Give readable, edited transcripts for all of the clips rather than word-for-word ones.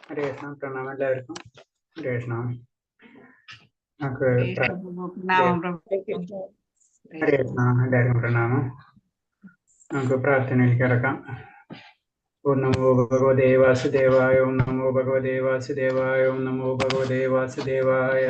ഹരേ കൃഷ്ണ. പ്രണാമം എല്ലാവർക്കും. ഹരേ കൃഷ്ണ. നമുക്ക് ഹരേ കൃഷ്ണ പ്രഭു. പ്രണാമം പ്രഭു. ഹരേ കൃഷ്ണ. ഹരേ കൃഷ്ണ. എല്ലാവർക്കും പ്രണാമം. നമുക്ക് പ്രാർത്ഥനയിൽ കിടക്കാം. ഓം നമോ ഭഗവതേ വാസുദേവായ, ഓം നമോ ഭഗവതേ വാസുദേവായ, ഓം നമോ ഭഗവതേ വാസുദേവായ.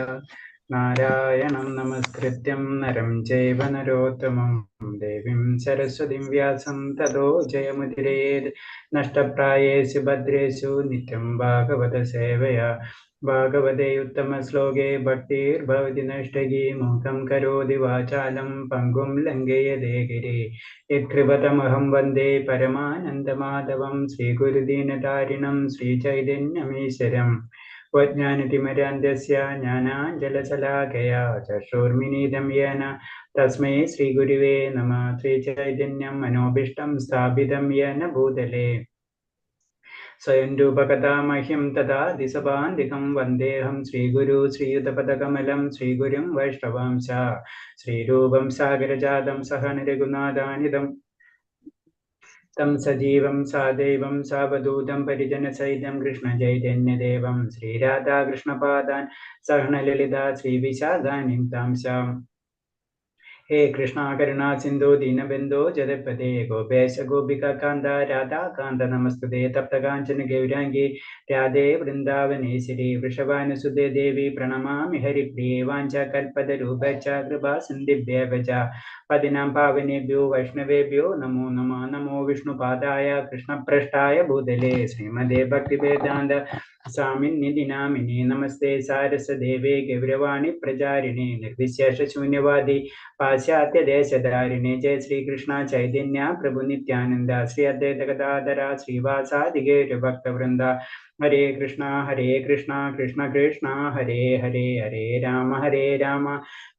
നാരായണം നമസ്കൃത്യം നരം ചൈവ നരോത്തമം ദേവീം സരസ്വതിം വ്യാസം തതോ ജയമുദിരയേത്. നഷ്ടപ്രായേഷു ഭദ്രേഷു നിത്യം ഭാഗവത സേവയാ. ഭാഗവതേ ഉത്തമശ്ലോകേ ഭക്തിർഭവതി നൈഷ്ടകീ. മൂകം കരോതി വാചാലം പങ്കും ലംഘയതേ ഗിരി. യത്കൃപതമഹം വന്ദേ പരമാനന്ദമാധവം ശ്രീഗുരുദീനതാരിണം ശ്രീചൈതന്യമീശ്വരം. വജ്ഞാനതിമരാന്ധ്യസ്യ ജ്ഞാനാഞ്ജലശലാകയാ ചക്ഷുർമിനീതം യേന തസ്മൈ ശ്രീഗുരുവേ നമ. ശ്രീചൈതന്യം മനോഭീഷ്ടം സ്ഥാപിതം യേന ഭൂതലേ സ്വയം രൂപകഥാമഹ്യം തദാതി സഭാന്തികം. വന്ദേഹം ശ്രീഗുരു ശ്രീയുതപദകമലം ശ്രീഗുരും വൈഷ്ണവാംശ. ശ്രീരൂപം സാഗരജാതം സഹന രഘുനാഥാനിതം തം സജീവം സാദൈവം സാവധൂതം പരിജനസഹിതം കൃഷ്ണചൈതന്യദേവം ശ്രീരാധാകൃഷ്ണപാദാൻ സഹനലളിത ശ്രീവിശാഖാനിതാംശാം. ഹേ കൃഷ്ണ കരുണാ സിന്ധു ദീനബന്ധോ ജഗത്പതേ ഗോപേശ ഗോപിക കാന്ത രാധാകാന്ത നമസ്തുതേ. തപ്തകാഞ്ചന ഗൗരാംഗി രാധേ വൃന്ദാവനേശ്വരി വൃഷഭാനുസുതേ ദേവി പ്രണമാമി ഹരിപ്രിയേ. വാഞ്ച കൽപ്പതരൂപ കൃപാ സിന്ധിഭ്യവ ച പതിനാം പാവനേഭ്യോ വൈഷ്ണവേഭ്യോ നമോ നമ. നമോ വിഷ്ണുപാദായ കൃഷ്ണപ്രഷ്ടായ ഭൂതലേ ശ്രീമദേ ഭക്തിവേദാന്ത സ്വാമിന്യതി നാമിനി. നമസ്തേ സാരസദേവേ ഗൗരവാണി പ്രചാരിണേ നിർവിശേഷ ശൂന്യവാദി പാശ്ചാത്യദേശധാരിണേ. ജയ ശ്രീകൃഷ്ണ ചൈതന്യ പ്രഭു നിത്യാനന്ദ ശ്രീ അദ്വൈത ഗദാധര ശ്രീവാസാദി ഭക്തവൃന്ദ. ഹരേ കൃഷ്ണ ഹരേ കൃഷ്ണ കൃഷ്ണ കൃഷ്ണ ഹരേ ഹരേ ഹരേ രാമ ഹരേ രാമ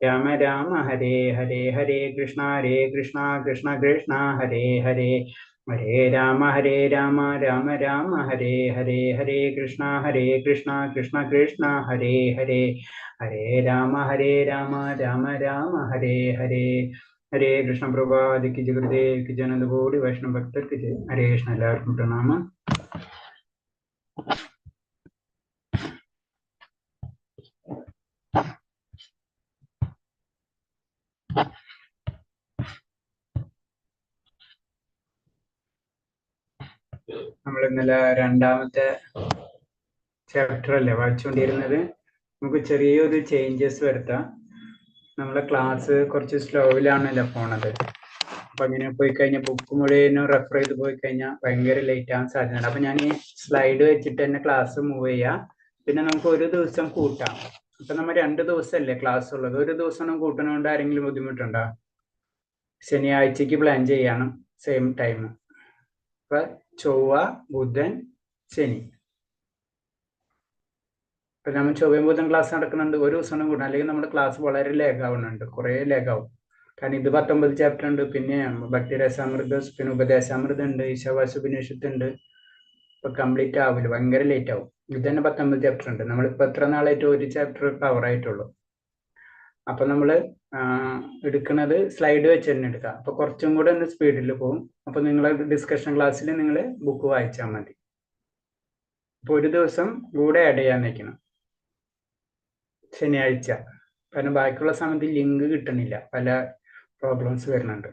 രാമ രാമ ഹരേ ഹരേ. ഹരേ കൃഷ്ണ ഹരേ കൃഷ്ണ കൃഷ്ണ കൃഷ്ണ ഹരേ ഹരേ ഹരേ രാമ ഹരേ രാമ രാമ രാമ ഹരേ ഹരേ. ഹരേ കൃഷ്ണ ഹരേ കൃഷ്ണ കൃഷ്ണ കൃഷ്ണ ഹരേ ഹരേ ഹരേ രാമ ഹരേ രാമ രാമ രാമ ഹരേ ഹരേ. ഹരേ കൃഷ്ണ. പ്രഭാതിക്ക് ഗുരുദേവ് കി ജനതകോടി വൈഷ്ണവ ഭക്തർക്ക് ജയ. ഹരേ കൃഷ്ണ. എല്ലാവർക്കും പ്രണാമം. നമ്മൾ ഇന്നലെ രണ്ടാമത്തെ ചാപ്റ്റർ അല്ലേ വായിച്ചുകൊണ്ടിരുന്നത്? നമുക്ക് ചെറിയൊരു ചേഞ്ചസ് വരുത്താം. നമ്മളെ ക്ലാസ് കുറച്ച് സ്ലോയിലാണല്ലോ പോണത്. അപ്പൊ അങ്ങനെ പോയി കഴിഞ്ഞാൽ ബുക്ക് മുഴുവനും റെഫർ ചെയ്ത് പോയി കഴിഞ്ഞാൽ ഭയങ്കര ലേറ്റ് ആവാൻ സാധ്യതയുണ്ട്. അപ്പൊ ഞാൻ ഈ സ്ലൈഡ് വെച്ചിട്ട് തന്നെ ക്ലാസ് മൂവ് ചെയ്യാം. പിന്നെ നമുക്ക് ഒരു ദിവസം കൂട്ടാം. അപ്പൊ നമ്മ 2 ദിവസമല്ലേ ക്ലാസ് ഉള്ളത്. ഒരു ദിവസം കൂട്ടണോണ്ട് ആരെങ്കിലും ബുദ്ധിമുട്ടുണ്ടോ? ശനിയാഴ്ചക്ക് പ്ലാൻ ചെയ്യണം, സെയിം ടൈം. അപ്പൊ ചൊവ്വ, ബുധൻ, ശനി. ഇപ്പൊ നമ്മൾ ചൊവ്വയും ബുധൻ ക്ലാസ് നടക്കുന്നുണ്ട്. ഒരു ദിവസം കൂട്ടണം, അല്ലെങ്കിൽ നമ്മുടെ ക്ലാസ് വളരെ ലേഗ് ആവുന്നുണ്ട്, കുറെ ലേഗ് ആവും. കാരണം ഇത് 19 ചാപ്റ്റർ ഉണ്ട്, പിന്നെ ഭക്തിരസാമൃത, പിന്നെ ഉപദേശാമൃതം ഉണ്ട്, ഈശാവാസ്യോപനിഷത്ത് ഉണ്ട്. ഇപ്പൊ കംപ്ലീറ്റ് ആവില്ല, ഭയങ്കര ലേറ്റ് ആവും. ഇത് തന്നെ 19 ചാപ്റ്റർ ഉണ്ട്. നമ്മളിപ്പോ എത്ര നാളായിട്ട് ഒരു ചാപ്റ്റർ കവർ ആയിട്ടുള്ളൂ. അപ്പൊ നമ്മള് എടുക്കുന്നത് സ്ലൈഡ് വെച്ച് തന്നെ എടുക്കാം. അപ്പൊ കുറച്ചും കൂടെ ഒന്ന് സ്പീഡിൽ പോകും. അപ്പൊ നിങ്ങളെ ഡിസ്കഷൻ ക്ലാസ്സിൽ നിങ്ങൾ ബുക്ക് വായിച്ചാൽ മതി. അപ്പൊ ഒരു ദിവസം കൂടെ ആഡ് ചെയ്യാൻ വെക്കണം, ശനിയാഴ്ച. കാരണം ബാക്കിയുള്ള സമയത്ത് ലിങ്ക് കിട്ടണില്ല, പല പ്രോബ്ലംസ് വരുന്നുണ്ട്.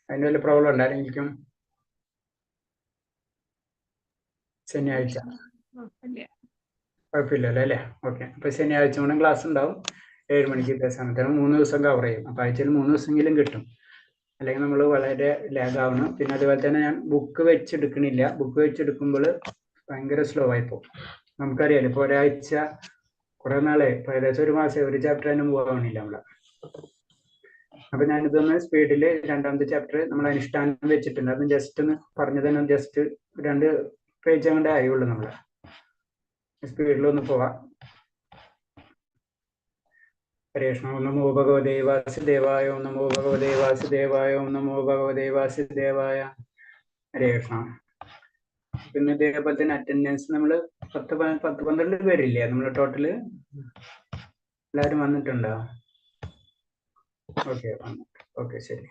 അതിന് വല്ല പ്രോബ്ലം ഉണ്ടായിരിക്കും ശനിയാഴ്ച? കുഴപ്പമില്ല. കുഴപ്പമില്ലല്ലോ അല്ലേ? ഓക്കെ. അപ്പൊ ശനിയാഴ്ച കൂടെ ക്ലാസ് ഉണ്ടാവും 7 മണിക്ക് ഇതേ സമയത്ത്. 3 ദിവസം കവർ ചെയ്യും. അപ്പൊ ആഴ്ചയിൽ 3 ദിവസമെങ്കിലും കിട്ടും. അല്ലെങ്കിൽ നമ്മൾ വളരെ ലാഗ് ആവണം. പിന്നെ അതുപോലെ തന്നെ ഞാൻ ബുക്ക് വെച്ചെടുക്കണില്ല. ബുക്ക് വെച്ചെടുക്കുമ്പോൾ ഭയങ്കര സ്ലോ ആയി പോകും. നമുക്കറിയാലോ, ഇപ്പൊ ഒരാഴ്ച കുറെ നാളെ, ഇപ്പൊ ഏകദേശം ഒരു മാസം ഒരു ചാപ്റ്റർ തന്നെ മൂവ് ആവണില്ല നമ്മള്. അപ്പൊ ഞാനിതൊന്ന് സ്പീഡില് രണ്ടാമത്തെ ചാപ്റ്റർ നമ്മൾ അനുഷ്ഠാനം വെച്ചിട്ടുണ്ട്. അപ്പം ജസ്റ്റ് ഒന്ന് പറഞ്ഞു തന്നെ, ജസ്റ്റ് 2 പേജ് അങ്ങോട്ടേ ആയുള്ളൂ. നമ്മള് സ്പീഡിലൊന്ന് പോവാം. ഹരേ കൃഷ്ണ. നമോ ഭഗവതേ വാസുദേവായ, നമോ ഭഗവതേ വാസുദേവായ, നമോ ഭഗവതേ വാസുദേവായ. ഹരേ കൃഷ്ണ. പിന്നെ ഇതേപോലെ തന്നെ അറ്റൻഡൻസ് നമ്മള് 10 12 പേരില്ലേ നമ്മള് ടോട്ടല്? എല്ലാവരും വന്നിട്ടുണ്ടോ? ഓക്കെ, ഓക്കെ, ശരി.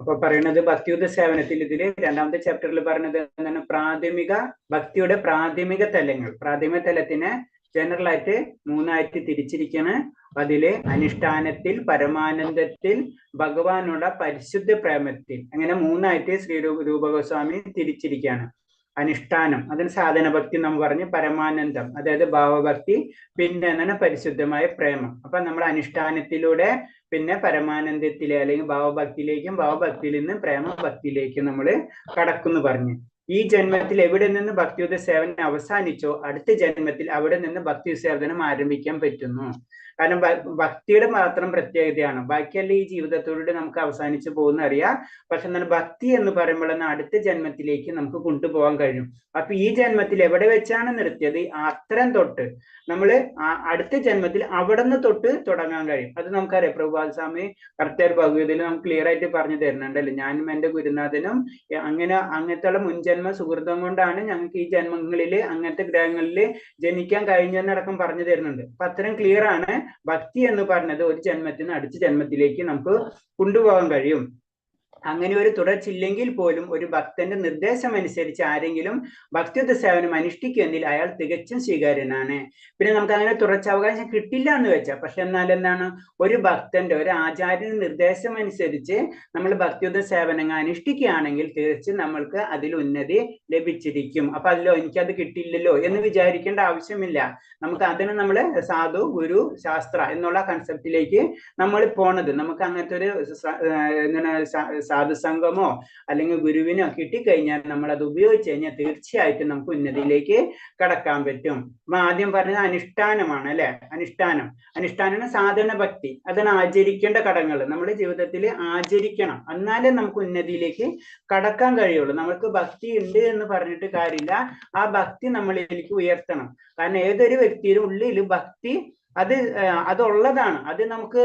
അപ്പൊ പറയണത് ഭക്തിയുത സേവനത്തിൽ ഇതില് രണ്ടാമത്തെ ചാപ്റ്ററിൽ പറയുന്നത് എന്താണ്? പ്രാഥമിക ഭക്തിയുടെ പ്രാഥമിക തലങ്ങൾ. പ്രാഥമിക തലത്തിനെ ജനറൽ ആയിട്ട് മൂന്നായിട്ട് തിരിച്ചിരിക്കാണ്. അതില് അനുഷ്ഠാനത്തിൽ, പരമാനന്ദത്തിൽ, ഭഗവാനുള്ള പരിശുദ്ധ പ്രേമത്തിൽ, അങ്ങനെ മൂന്നായിട്ട് ശ്രീ രൂപഗോസ്വാമി തിരിച്ചിരിക്കുകയാണ്. അനുഷ്ഠാനം, അതിന് സാധന ഭക്തി നമ്മൾ പറഞ്ഞ്, പരമാനന്ദം അതായത് ഭാവഭക്തി, പിന്നെ എന്താണ് പരിശുദ്ധമായ പ്രേമം. അപ്പൊ നമ്മൾ അനുഷ്ഠാനത്തിലൂടെ പിന്നെ പരമാനന്ദത്തിലെ അല്ലെങ്കിൽ ഭാവഭക്തിയിലേക്കും ഭാവഭക്തിയിൽ നിന്ന് പ്രേമഭക്തിയിലേക്കും നമ്മൾ കടക്കുന്നു പറഞ്ഞു. ഈ ജന്മത്തിൽ എവിടെ നിന്ന് ഭക്തിയുടെ സേവനം അവസാനിച്ചോ അടുത്ത ജന്മത്തിൽ അവിടെ നിന്ന് ഭക്തി സേവനം ആരംഭിക്കാൻ പറ്റുന്നു. കാരണം ഭക്തിയുടെ മാത്രം പ്രത്യേകതയാണ്, ബാക്കിയെല്ലാം ഈ ജീവിതത്തോടുകൂടി നമുക്ക് അവസാനിച്ചു പോകുന്ന അറിയാം. പക്ഷെ എന്താണ് ഭക്തി എന്ന് പറയുമ്പോൾ അടുത്ത ജന്മത്തിലേക്ക് നമുക്ക് കൊണ്ടുപോകാൻ കഴിയും. അപ്പൊ ഈ ജന്മത്തിൽ എവിടെ വെച്ചാണ് നിർത്തിയത് അത്രയും തൊട്ട് നമ്മള് അടുത്ത ജന്മത്തിൽ അവിടെ നിന്ന് തൊട്ട് തുടങ്ങാൻ കഴിയും. അത് നമുക്കറിയാം, പ്രഭുപാദ സ്വാമി കറക്റ്റ് ഭഗവതിയിൽ നമുക്ക് ക്ലിയർ ആയിട്ട് പറഞ്ഞു തരുന്നുണ്ടല്ലോ. ഞാനും എന്റെ ഗുരുനാഥനും അങ്ങനെ അങ്ങനത്തെ മുൻജന്മ സുഹൃതം കൊണ്ടാണ് ഞങ്ങൾക്ക് ഈ ജന്മങ്ങളിൽ അങ്ങനത്തെ ഗ്രഹങ്ങളിൽ ജനിക്കാൻ കഴിഞ്ഞെന്നടക്കം പറഞ്ഞു തരുന്നുണ്ട്. അപ്പൊ അത്രയും ക്ലിയർ ആണ്. ഭക്തി എന്ന് പറഞ്ഞത് ഒരു ജന്മത്തിന് അടുത്ത ജന്മത്തിലേക്ക് നമുക്ക് കൊണ്ടുപോകാൻ കഴിയും. അങ്ങനെ ഒരു തുടർച്ചയില്ലെങ്കിൽ പോലും ഒരു ഭക്തന്റെ നിർദ്ദേശം അനുസരിച്ച് ആരെങ്കിലും ഭക്തിയുത സേവനം അനുഷ്ഠിക്കുമെങ്കിൽ അയാൾ തികച്ചും സ്വീകാര്യനാണ്. പിന്നെ നമുക്ക് അങ്ങനെ തുടർച്ച അവകാശം കിട്ടില്ല എന്ന് വെച്ചാൽ, പക്ഷെ എന്നാൽ എന്താണ്, ഒരു ഭക്തന്റെ ഒരു ആചാര്യന്റെ നിർദ്ദേശം അനുസരിച്ച് നമ്മൾ ഭക്തിയുത സേവനങ്ങൾ അനുഷ്ഠിക്കുകയാണെങ്കിൽ തീർച്ചയായും നമ്മൾക്ക് അതിൽ ഉന്നതി ലഭിച്ചിരിക്കും. അപ്പൊ അതിലോ എനിക്കത് കിട്ടില്ലല്ലോ എന്ന് വിചാരിക്കേണ്ട ആവശ്യമില്ല. നമുക്ക് അതിന് നമ്മള് സാധു ഗുരു ശാസ്ത്ര എന്നുള്ള കൺസെപ്റ്റിലേക്ക് നമ്മൾ പോണത്. നമുക്ക് അങ്ങനത്തെ ഒരു എന്താണ് സാധുസംഗമോ അല്ലെങ്കിൽ ഗുരുവിനോ കിട്ടിക്കഴിഞ്ഞാൽ നമ്മൾ അത് ഉപയോഗിച്ച് കഴിഞ്ഞാൽ തീർച്ചയായിട്ടും നമുക്ക് ഉന്നതിയിലേക്ക് കടക്കാൻ പറ്റും. അപ്പൊ ആദ്യം പറഞ്ഞത് അനുഷ്ഠാനമാണ് അല്ലെ? അനുഷ്ഠാനം, അനുഷ്ഠാനം സാധന ഭക്തി, അതാണ് ആചരിക്കേണ്ട കടങ്ങൾ നമ്മുടെ ജീവിതത്തിൽ ആചരിക്കണം, എന്നാലേ നമുക്ക് ഉന്നതിയിലേക്ക് കടക്കാൻ കഴിയുള്ളൂ. നമ്മൾക്ക് ഭക്തി ഉണ്ട് എന്ന് പറഞ്ഞിട്ട് കാര്യമില്ല, ആ ഭക്തി നമ്മളിലേക്ക് ഉയർത്തണം. കാരണം ഏതൊരു വ്യക്തിയുടെ ഉള്ളിൽ ഭക്തി അത് അതുള്ളതാണ്. അത് നമുക്ക്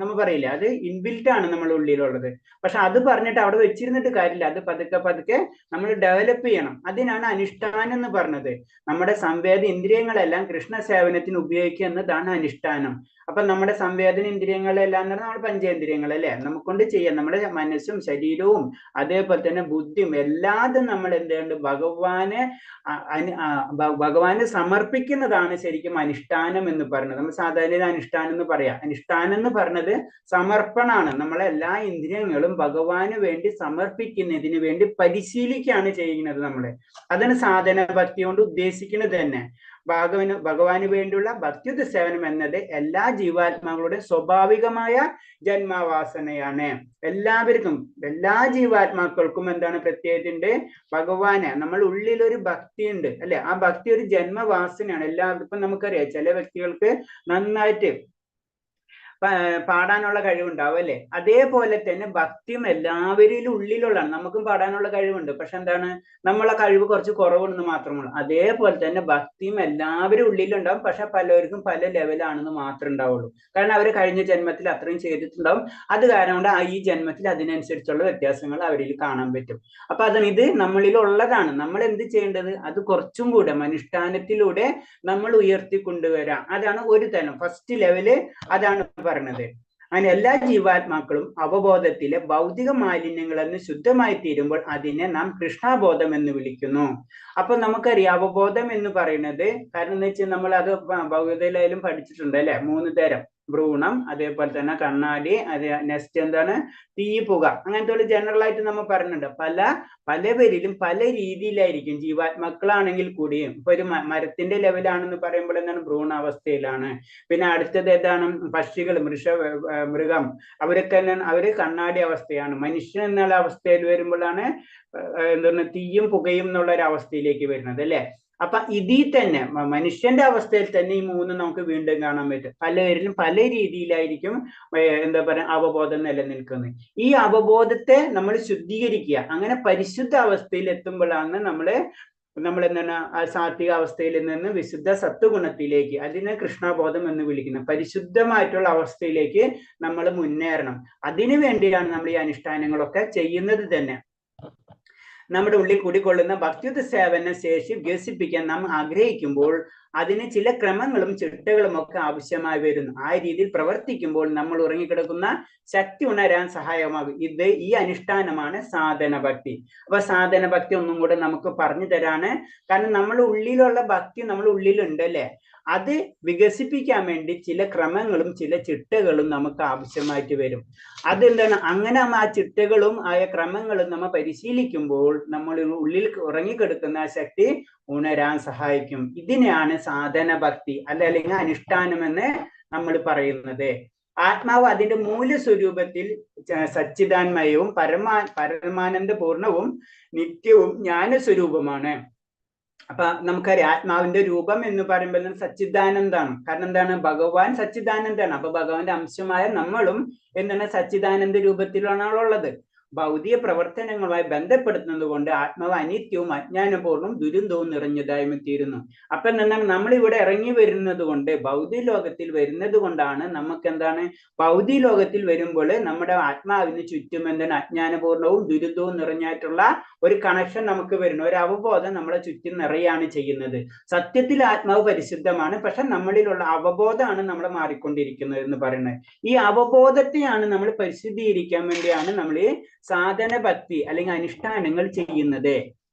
നമ്മൾ പറയില്ല, അത് ഇൻബിൽറ്റ് ആണ് നമ്മുടെ ഉള്ളിലുള്ളത്. പക്ഷെ അത് പറഞ്ഞിട്ട് അവിടെ വെച്ചിരുന്നിട്ട് കാര്യമില്ല, അത് പതുക്കെ പതുക്കെ നമ്മൾ ഡെവലപ്പ് ചെയ്യണം. അതിനാണ് അനുഷ്ഠാനം എന്ന് പറഞ്ഞത്. നമ്മുടെ സംവേദ ഇന്ദ്രിയങ്ങളെല്ലാം കൃഷ്ണ സേവനത്തിന് ഉപയോഗിക്കുക എന്നതാണ് അനുഷ്ഠാനം. അപ്പൊ നമ്മുടെ സംവേദന ഇന്ദ്രിയങ്ങളെല്ലാം എന്ന് പറഞ്ഞാൽ നമ്മുടെ പഞ്ചേന്ദ്രിയങ്ങൾ അല്ലേ, നമുക്കൊണ്ട് ചെയ്യാം. നമ്മുടെ മനസ്സും ശരീരവും അതേപോലെ തന്നെ ബുദ്ധിയും എല്ലാതും നമ്മൾ എന്ത് ചെയ്യണ്ട്, ഭഗവാന് സമർപ്പിക്കുന്നതാണ് ശരിക്കും അനുഷ്ഠാനം എന്ന് പറയുന്നത്. നമ്മൾ സാധാരണ അനുഷ്ഠാനം എന്ന് പറയാം. അനുഷ്ഠാനം എന്ന് പറഞ്ഞത് സമർപ്പണാണ്. നമ്മളെ എല്ലാ ഇന്ദ്രിയങ്ങളും ഭഗവാന് വേണ്ടി സമർപ്പിക്കുന്നതിന് വേണ്ടി പരിശീലിക്കുകയാണ് ചെയ്യുന്നത് നമ്മള്. അതാണ് സാധന ഭക്തി കൊണ്ട് ഉദ്ദേശിക്കുന്നത് തന്നെ. ഭഗവാന് വേണ്ടിയുള്ള ഭക്തിയുത സേവനം എന്നത് എല്ലാ ജീവാത്മാക്കളുടെ സ്വാഭാവികമായ ജന്മവാസനയാണ്. എല്ലാവർക്കും, എല്ലാ ജീവാത്മാക്കൾക്കും എന്താണ് പ്രത്യേകതയുണ്ട്, ഭഗവാന് നമ്മൾ ഉള്ളിലൊരു ഭക്തിയുണ്ട് അല്ലെ? ആ ഭക്തി ഒരു ജന്മവാസനയാണ് എല്ലാവർക്കും. നമുക്കറിയാം ചില വ്യക്തികൾക്ക് നന്നായിട്ട് പാടാനുള്ള കഴിവുണ്ടാവും അല്ലെ? അതേപോലെ തന്നെ ഭക്തിയും എല്ലാവരിലും ഉള്ളിലുള്ളതാണ്. നമുക്കും പാടാനുള്ള കഴിവുണ്ട്, പക്ഷെ എന്താണ്, നമ്മളെ കഴിവ് കുറച്ച് കുറവുണ്ടെന്ന് മാത്രമുള്ളൂ. അതേപോലെ തന്നെ ഭക്തിയും എല്ലാവരും ഉള്ളിലുണ്ടാവും, പക്ഷെ പലർക്കും പല ലെവലാണെന്ന് മാത്രമേ ഉണ്ടാവുള്ളൂ. കാരണം അവര് കഴിഞ്ഞ ജന്മത്തിൽ അത്രയും ചെയ്തിട്ടുണ്ടാവും. അത് കാരണം കൊണ്ട് ഈ ജന്മത്തിൽ അതിനനുസരിച്ചുള്ള വ്യത്യാസങ്ങൾ അവരിൽ കാണാൻ പറ്റും. അപ്പൊ അതാണ്, ഇത് നമ്മളിലുള്ളതാണ്. നമ്മൾ എന്ത് ചെയ്യേണ്ടത്, അത് കുറച്ചും കൂടെ അനുഷ്ഠാനത്തിലൂടെ നമ്മൾ ഉയർത്തിക്കൊണ്ടുവരാം. അതാണ് ഒരു തലം, ഫസ്റ്റ് ലെവല് അതാണ് പറഞ്ഞത്. അങ്ങനെ എല്ലാ ജീവാത്മാക്കളും അവബോധത്തിലെ ഭൗതിക മാലിന്യങ്ങളെന്ന് ശുദ്ധമായി തീരുമ്പോൾ അതിനെ നാം കൃഷ്ണബോധം എന്ന് വിളിക്കുന്നു. അപ്പൊ നമുക്കറിയാം അവബോധം എന്ന് പറയുന്നത്, കാരണം എന്ന് വെച്ചാൽ നമ്മൾ അത് ഭൗതികതയിലായാലും പഠിച്ചിട്ടുണ്ട് അല്ലെ? മൂന്ന് തരം ഭ്രൂണം, അതേപോലെ തന്നെ കണ്ണാടി, അത് നെക്സ്റ്റ് എന്താണ് തീ, പുക, അങ്ങനത്തെ ഒരു ജനറൽ ആയിട്ട് നമ്മൾ പറയുന്നുണ്ട്. പലവരിലും പല രീതിയിലായിരിക്കും ജീവാത്മാക്കളാണെങ്കിൽ കൂടിയും. ഇപ്പൊ ഒരു മരത്തിന്റെ ലെവലാണെന്ന് പറയുമ്പോൾ എന്താണ്, ഭ്രൂണാവസ്ഥയിലാണ്. പിന്നെ അടുത്തത് ഏതാണ്, പക്ഷികൾ, മൃഗം, അവരൊക്കെ തന്നെ അവര് കണ്ണാടി അവസ്ഥയാണ്. മനുഷ്യൻ എന്നുള്ള അവസ്ഥയിൽ വരുമ്പോഴാണ് എന്താണ് തീയും പുകയും എന്നുള്ള ഒരു അവസ്ഥയിലേക്ക് വരുന്നത് അല്ലെ? അപ്പൊ ഇതിൽ തന്നെ മനുഷ്യന്റെ അവസ്ഥയിൽ തന്നെ ഈ മൂന്ന് നമുക്ക് വീണ്ടും കാണാൻ പറ്റും. പലരിലും പല രീതിയിലായിരിക്കും എന്താ പറയാ അവബോധം നിലനിൽക്കുന്നത്. ഈ അവബോധത്തെ നമ്മൾ ശുദ്ധീകരിക്കുക. അങ്ങനെ പരിശുദ്ധ അവസ്ഥയിൽ എത്തുമ്പോഴാണ് നമ്മൾ എന്താണ് ആ സാത്വിക അവസ്ഥയിൽ നിന്ന് വിശുദ്ധ സത്വഗുണത്തിലേക്ക്, അതിനെ കൃഷ്ണബോധം എന്ന് വിളിക്കുന്നത്, പരിശുദ്ധമായിട്ടുള്ള അവസ്ഥയിലേക്ക് നമ്മൾ മുന്നേറണം. അതിനു വേണ്ടിയാണ് നമ്മൾ ഈ അനുഷ്ഠാനങ്ങളൊക്കെ ചെയ്യുന്നത് തന്നെ. നമ്മുടെ ഉള്ളിൽ കൂടിക്കൊള്ളുന്ന ഭക്തിയുത സേവന ശേഷി വികസിപ്പിക്കാൻ നാം ആഗ്രഹിക്കുമ്പോൾ അതിന് ചില ക്രമങ്ങളും ചിട്ടകളും ഒക്കെ ആവശ്യമായി വരുന്നു. ആ രീതിയിൽ പ്രവർത്തിക്കുമ്പോൾ നമ്മൾ ഉറങ്ങിക്കിടക്കുന്ന ശക്തി ഉണരാൻ സഹായമാകും. ഈ അനുഷ്ഠാനമാണ് സാധന ഭക്തി. അപ്പൊ സാധന ഭക്തി ഒന്നും കൂടെ നമുക്ക് പറഞ്ഞു തരാണ്. കാരണം നമ്മുടെ ഉള്ളിലുള്ള ഭക്തി നമ്മുടെ ഉള്ളിലുണ്ട് അല്ലെ? അത് വികസിപ്പിക്കാൻ വേണ്ടി ചില ക്രമങ്ങളും ചില ചിട്ടകളും നമുക്ക് ആവശ്യമായിട്ട് വരും. അതെന്താണ്? അങ്ങനെ ആ ചിട്ടകളും ആയ ക്രമങ്ങളും നമ്മൾ പരിശീലിക്കുമ്പോൾ നമ്മൾ ഉള്ളിൽ ഉറങ്ങിക്കിടക്കുന്ന ആ ശക്തി ഉണരാൻ സഹായിക്കും. ഇതിനെയാണ് സാധന ഭക്തി അല്ലെങ്കിൽ അനുഷ്ഠാനമെന്ന് നമ്മൾ പറയുന്നത്. ആത്മാവ് അതിന്റെ മൂലസ്വരൂപത്തിൽ സച്ചിദാന്മയവും പരമാനന്ദ പൂർണവും നിത്യവും ജ്ഞാനസ്വരൂപമാണ്. അപ്പൊ നമുക്കറിയാം ആത്മാവിന്റെ രൂപം എന്ന് പറയുമ്പോൾ സച്ചിദാനന്ദാണ്. കാരണം എന്താണ്? ഭഗവാൻ സച്ചിദാനന്ദാണ്. അപ്പൊ ഭഗവാന്റെ അംശമായ നമ്മളും എന്താണ്? സച്ചിദാനന്ദ രൂപത്തിലാണ് ഉള്ളത്. ഭൗതിക പ്രവർത്തനങ്ങളുമായി ബന്ധപ്പെടുത്തുന്നത് കൊണ്ട് ആത്മാവ് അനിത്യവും അജ്ഞാനപൂർണ്ണവും ദുരന്തവും നിറഞ്ഞതായും തീരുന്നു. അപ്പൊ എന്താണ്? നമ്മളിവിടെ ഇറങ്ങി വരുന്നത് കൊണ്ട്, ഭൗതിക ലോകത്തിൽ വരുന്നത് കൊണ്ടാണ് നമുക്ക് എന്താണ്? ഭൗതിക ലോകത്തിൽ വരുമ്പോൾ നമ്മുടെ ആത്മാവിന് ചുറ്റും എന്താണ്? അജ്ഞാനപൂർണവും ദുരിതവും നിറഞ്ഞായിട്ടുള്ള ഒരു കണക്ഷൻ നമുക്ക് വരുന്നു. ഒരു അവബോധം നമ്മളെ ചുറ്റും നിറയാണ് ചെയ്യുന്നത്. സത്യത്തിൽ ആത്മാവ് പരിശുദ്ധമാണ്, പക്ഷെ നമ്മളിലുള്ള അവബോധമാണ് നമ്മളെ മാറിക്കൊണ്ടിരിക്കുന്നത് എന്ന് പറയുന്നത്. ഈ അവബോധത്തെയാണ് നമ്മൾ പരിശുദ്ധീകരിക്കാൻ വേണ്ടിയാണ് നമ്മൾ ഈ സാധന ഭക്തി അല്ലെങ്കിൽ അനുഷ്ഠാനങ്ങൾ ചെയ്യുന്നത്.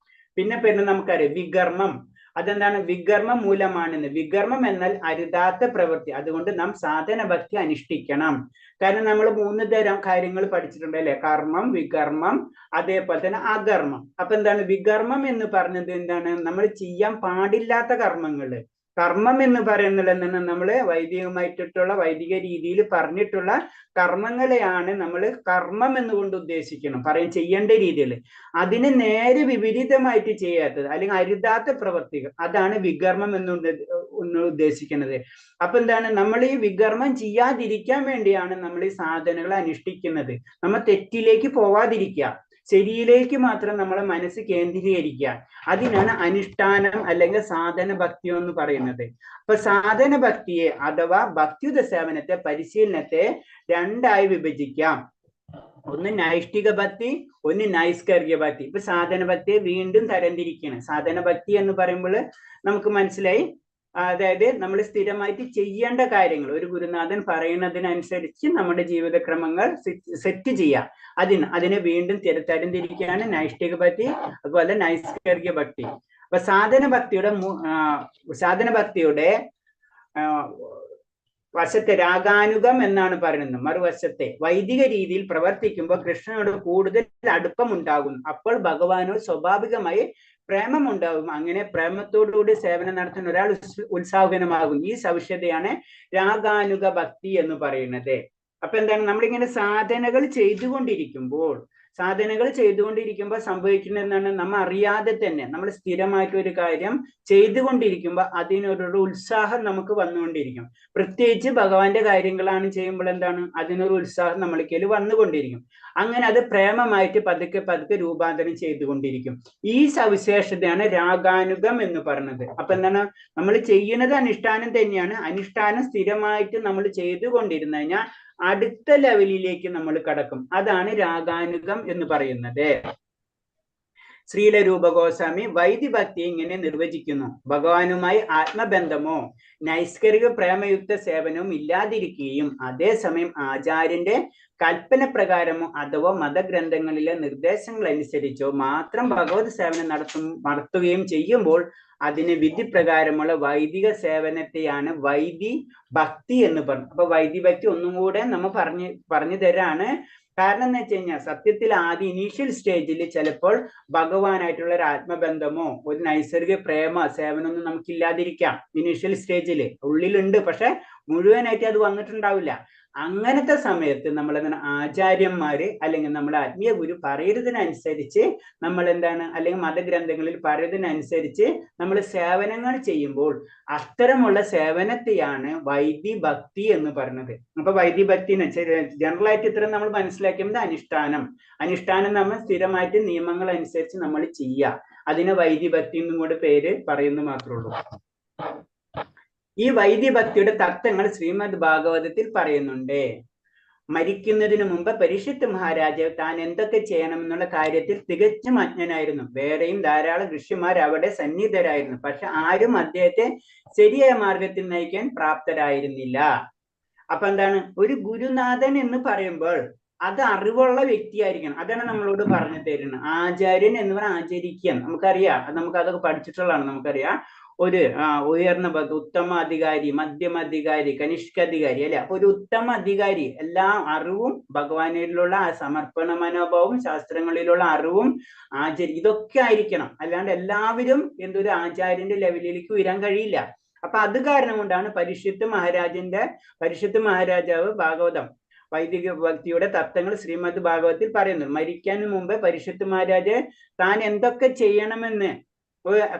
പിന്നെ പിന്നെ നമുക്കറിയാം വികർമ്മം. അതെന്താണ്? വികർമ്മം മൂലമാണെന്ന്. വികർമ്മം എന്നാൽ അരുതാത്ത പ്രവൃത്തി. അതുകൊണ്ട് നാം സാധന ഭക്തി അനുഷ്ഠിക്കണം. കാരണം നമ്മൾ 3 തരം കാര്യങ്ങൾ പഠിച്ചിട്ടുണ്ട് അല്ലെ? കർമ്മം, വികർമ്മം, അതേപോലെ തന്നെ അകർമ്മം. അപ്പൊ എന്താണ് വികർമ്മം എന്ന് പറഞ്ഞത്? എന്താണ്? നമ്മൾ ചെയ്യാൻ പാടില്ലാത്ത കർമ്മങ്ങള്. കർമ്മം എന്ന് പറയുന്നത് എന്താണ്? നമ്മള് വൈദികമായിട്ടുള്ള വൈദിക രീതിയിൽ പറഞ്ഞിട്ടുള്ള കർമ്മങ്ങളെയാണ് നമ്മൾ കർമ്മം എന്നുകൊണ്ട് ഉദ്ദേശിക്കണം, പറയും ചെയ്യേണ്ട രീതിയിൽ. അതിന് നേരെ വിപരീതമായിട്ട് ചെയ്യാത്തത് അല്ലെങ്കിൽ അരുതാത്ത പ്രവർത്തികൾ, അതാണ് വികർമ്മം എന്നുകൊണ്ട് ഉദ്ദേശിക്കുന്നത്. അപ്പൊ എന്താണ്? നമ്മൾ ഈ വികർമ്മം ചെയ്യാതിരിക്കാൻ വേണ്ടിയാണ് നമ്മൾ ഈ സാധനങ്ങൾ അനുഷ്ഠിക്കുന്നത്. നമ്മൾ തെറ്റിലേക്ക് പോവാതിരിക്കുക, ശരിയിലേക്ക് മാത്രം നമ്മളെ മനസ്സ് കേന്ദ്രീകരിക്കുക. അതിനാണ് അനുഷ്ഠാനം അല്ലെങ്കിൽ സാധന ഭക്തി എന്ന് പറയുന്നത്. അപ്പൊ സാധന ഭക്തിയെ അഥവാ ഭക്തിയുത സേവനത്തെ പരിശീലനത്തെ രണ്ടായി വിഭജിക്കാം. ഒന്ന് നൈഷ്ഠിക ഭക്തി, ഒന്ന് നൈസ്കർഗിക ഭക്തി. ഇപ്പൊ സാധന ഭക്തിയെ വീണ്ടും തരംതിരിക്കുകയാണ്. സാധന ഭക്തി എന്ന് പറയുമ്പോൾ നമുക്ക് മനസ്സിലായി, അതായത് നമ്മൾ സ്ഥിരമായിട്ട് ചെയ്യേണ്ട കാര്യങ്ങൾ ഒരു ഗുരുനാഥൻ പറയുന്നതിനനുസരിച്ച് നമ്മുടെ ജീവിതക്രമങ്ങൾ സെറ്റ് ചെയ്യാം. അതിനെ വീണ്ടും തരംതിരിക്കുകയാണ് നൈഷ്ഠിക ഭക്തി, അതുപോലെ നൈസ്കർഗിക ഭക്തി. അപ്പൊ സാധന ഭക്തിയുടെ വശത്തെ രാഗാനുഗം എന്നാണ് പറയുന്നത്. മറുവശത്തെ വൈദിക രീതിയിൽ പ്രവർത്തിക്കുമ്പോൾ കൃഷ്ണനോട് കൂടുതൽ അടുപ്പമുണ്ടാകും. അപ്പോൾ ഭഗവാനോട് സ്വാഭാവികമായി പ്രേമമുണ്ടാകും. അങ്ങനെ പ്രേമത്തോടുകൂടി സേവനം നടത്തുന്ന ഒരാൾ ഉത്സാഹകനമാകും. ഈ സവിശേഷതയാണ് രാഗാനുഗ ഭക്തി എന്ന് പറയുന്നത്. അപ്പൊ എന്താണ്? നമ്മളിങ്ങനെ സാധനകൾ ചെയ്തുകൊണ്ടിരിക്കുമ്പോൾ സംഭവിക്കുന്നത് എന്താണ്? നമ്മ അറിയാതെ തന്നെ നമ്മൾ സ്ഥിരമായിട്ട് ഒരു കാര്യം ചെയ്തുകൊണ്ടിരിക്കുമ്പോൾ അതിനൊരു ഉത്സാഹം നമുക്ക് വന്നുകൊണ്ടിരിക്കും. പ്രത്യേകിച്ച് ഭഗവാന്റെ കാര്യങ്ങളാണ് ചെയ്യുമ്പോൾ എന്താണ്? അതിനൊരു ഉത്സാഹം നമ്മൾക്ക് വന്നുകൊണ്ടിരിക്കും. അങ്ങനെ അത് പ്രേമമായിട്ട് പതുക്കെ പതുക്കെ രൂപാന്തരം ചെയ്തുകൊണ്ടിരിക്കും. ഈ സവിശേഷതയാണ് രാഗാനുഗം എന്ന് പറഞ്ഞത്. അപ്പൊ എന്താണ്? നമ്മൾ ചെയ്യുന്നത് അനുഷ്ഠാനം തന്നെയാണ്. അനുഷ്ഠാനം സ്ഥിരമായിട്ട് നമ്മൾ ചെയ്തുകൊണ്ടിരുന്നു കഴിഞ്ഞാൽ അടുത്ത ലെവലിലേക്ക് നമ്മൾ കടക്കും. അതാണ് രാഗാനുഗം എന്ന് പറയുന്നത്. ശ്രീല രൂപ ഗോസ്വാമി വൈദിഭക്തിയെ ഇങ്ങനെ നിർവചിക്കുന്നു: ഭഗവാനുമായി ആത്മബന്ധമോ നൈസ്കരിക പ്രേമയുക്ത സേവനവും ഇല്ലാതിരിക്കുകയും അതേസമയം ആചാര്യന്റെ കൽപ്പന പ്രകാരമോ അഥവാ മതഗ്രന്ഥങ്ങളിലെ നിർദ്ദേശങ്ങൾ അനുസരിച്ചോ മാത്രം ഭഗവത് സേവനം നടത്തുകയും ചെയ്യുമ്പോൾ അതിന് വിധിപ്രകാരമുള്ള വൈദിക സേവനത്തെയാണ് വൈദി ഭക്തി എന്ന് പറഞ്ഞു. അപ്പൊ വൈദിഭക്തി ഒന്നും കൂടെ നമ്മ പറഞ്ഞു തരാണ്. കാരണം എന്ന് വെച്ച് കഴിഞ്ഞാൽ സത്യത്തിൽ ആദ്യ ഇനീഷ്യൽ സ്റ്റേജിൽ ചിലപ്പോൾ ഭഗവാനായിട്ടുള്ള ഒരു ആത്മബന്ധമോ ഒരു നൈസർഗിക പ്രേമ സേവനമൊന്നും നമുക്കില്ലാതിരിക്കാം. ഇനീഷ്യൽ സ്റ്റേജിൽ ഉള്ളിലുണ്ട്, പക്ഷെ മുഴുവനായിട്ട് അത് വന്നിട്ടുണ്ടാവില്ല. അങ്ങനത്തെ സമയത്ത് നമ്മളെന്താണ് ആചാര്യന്മാര് അല്ലെങ്കിൽ നമ്മുടെ ആത്മീയ ഗുരു പറയുന്നതിനനുസരിച്ച് നമ്മൾ എന്താണ് അല്ലെങ്കിൽ മതഗ്രന്ഥങ്ങളിൽ പറയുന്നതിനനുസരിച്ച് നമ്മൾ സേവനങ്ങൾ ചെയ്യുമ്പോൾ അത്തരമുള്ള സേവനത്തെയാണ് വൈദി ഭക്തി എന്ന് പറയുന്നത്. അപ്പൊ വൈദി ഭക്തി ജനറൽ ആയിട്ട് ഇത്രയും നമ്മൾ മനസ്സിലാക്കിയത് അനുഷ്ഠാനം. അനുഷ്ഠാനം നമ്മൾ സ്ഥിരമായിട്ട് നിയമങ്ങൾ അനുസരിച്ച് നമ്മൾ ചെയ്യുക, അതിന് വൈദി ഭക്തി എന്നും കൂടെ പേര് പറയുന്നു മാത്രമേ ഉള്ളൂ. ഈ വൈദ്യഭക്തിയുടെ തത്വങ്ങൾ ശ്രീമദ് ഭാഗവതത്തിൽ പറയുന്നുണ്ട്. മരിക്കുന്നതിന് മുമ്പ് പരീക്ഷിത് മഹാരാജാവ് താൻ എന്തൊക്കെ ചെയ്യണമെന്നുള്ള കാര്യത്തിൽ തികച്ചും അജ്ഞനായിരുന്നു. വേറെയും ധാരാളം ഋഷിമാർ അവിടെ സന്നിഹിതരായിരുന്നു. പക്ഷെ ആരും അദ്ദേഹത്തെ ശരിയായ മാർഗത്തിൽ നയിക്കാൻ പ്രാപ്തരായിരുന്നില്ല. അപ്പൊ എന്താണ് ഒരു ഗുരുനാഥൻ എന്ന് പറയുമ്പോൾ അത് അറിവുള്ള വ്യക്തിയായിരിക്കണം. അതാണ് നമ്മളോട് പറഞ്ഞു തരുന്നത്. ആചാര്യൻ എന്ന് പറഞ്ഞാൽ ആചരിക്കാൻ നമുക്കറിയാം, നമുക്ക് അതൊക്കെ പഠിച്ചിട്ടുള്ളതാണ്. നമുക്കറിയാം ഒരു ഉയർന്ന ഉത്തമ അധികാരി, മധ്യമ അധികാരി, കനിഷ്കാധികാരി അല്ലെ? അപ്പൊ ഒരു ഉത്തമ അധികാരി എല്ലാ അറിവും ഭഗവാനിലുള്ള ആ സമർപ്പണ മനോഭാവവും ശാസ്ത്രങ്ങളിലുള്ള അറിവും ഇതൊക്കെ ആയിരിക്കണം. അല്ലാണ്ട് എല്ലാവരും എന്തൊരു ആചാര്യന്റെ ലെവലിലേക്ക് ഉയരാൻ കഴിയില്ല. അപ്പൊ അത് കാരണം കൊണ്ടാണ് പരീക്ഷിത് മഹാരാജാവ് ഭാഗവതം വൈദിക ഭക്തിയുടെ തത്വങ്ങൾ ശ്രീമദ് ഭാഗവതത്തിൽ പറയുന്നു. മരിക്കാൻ മുമ്പ് പരീക്ഷിത് മഹാരാജ് താൻ എന്തൊക്കെ ചെയ്യണമെന്ന്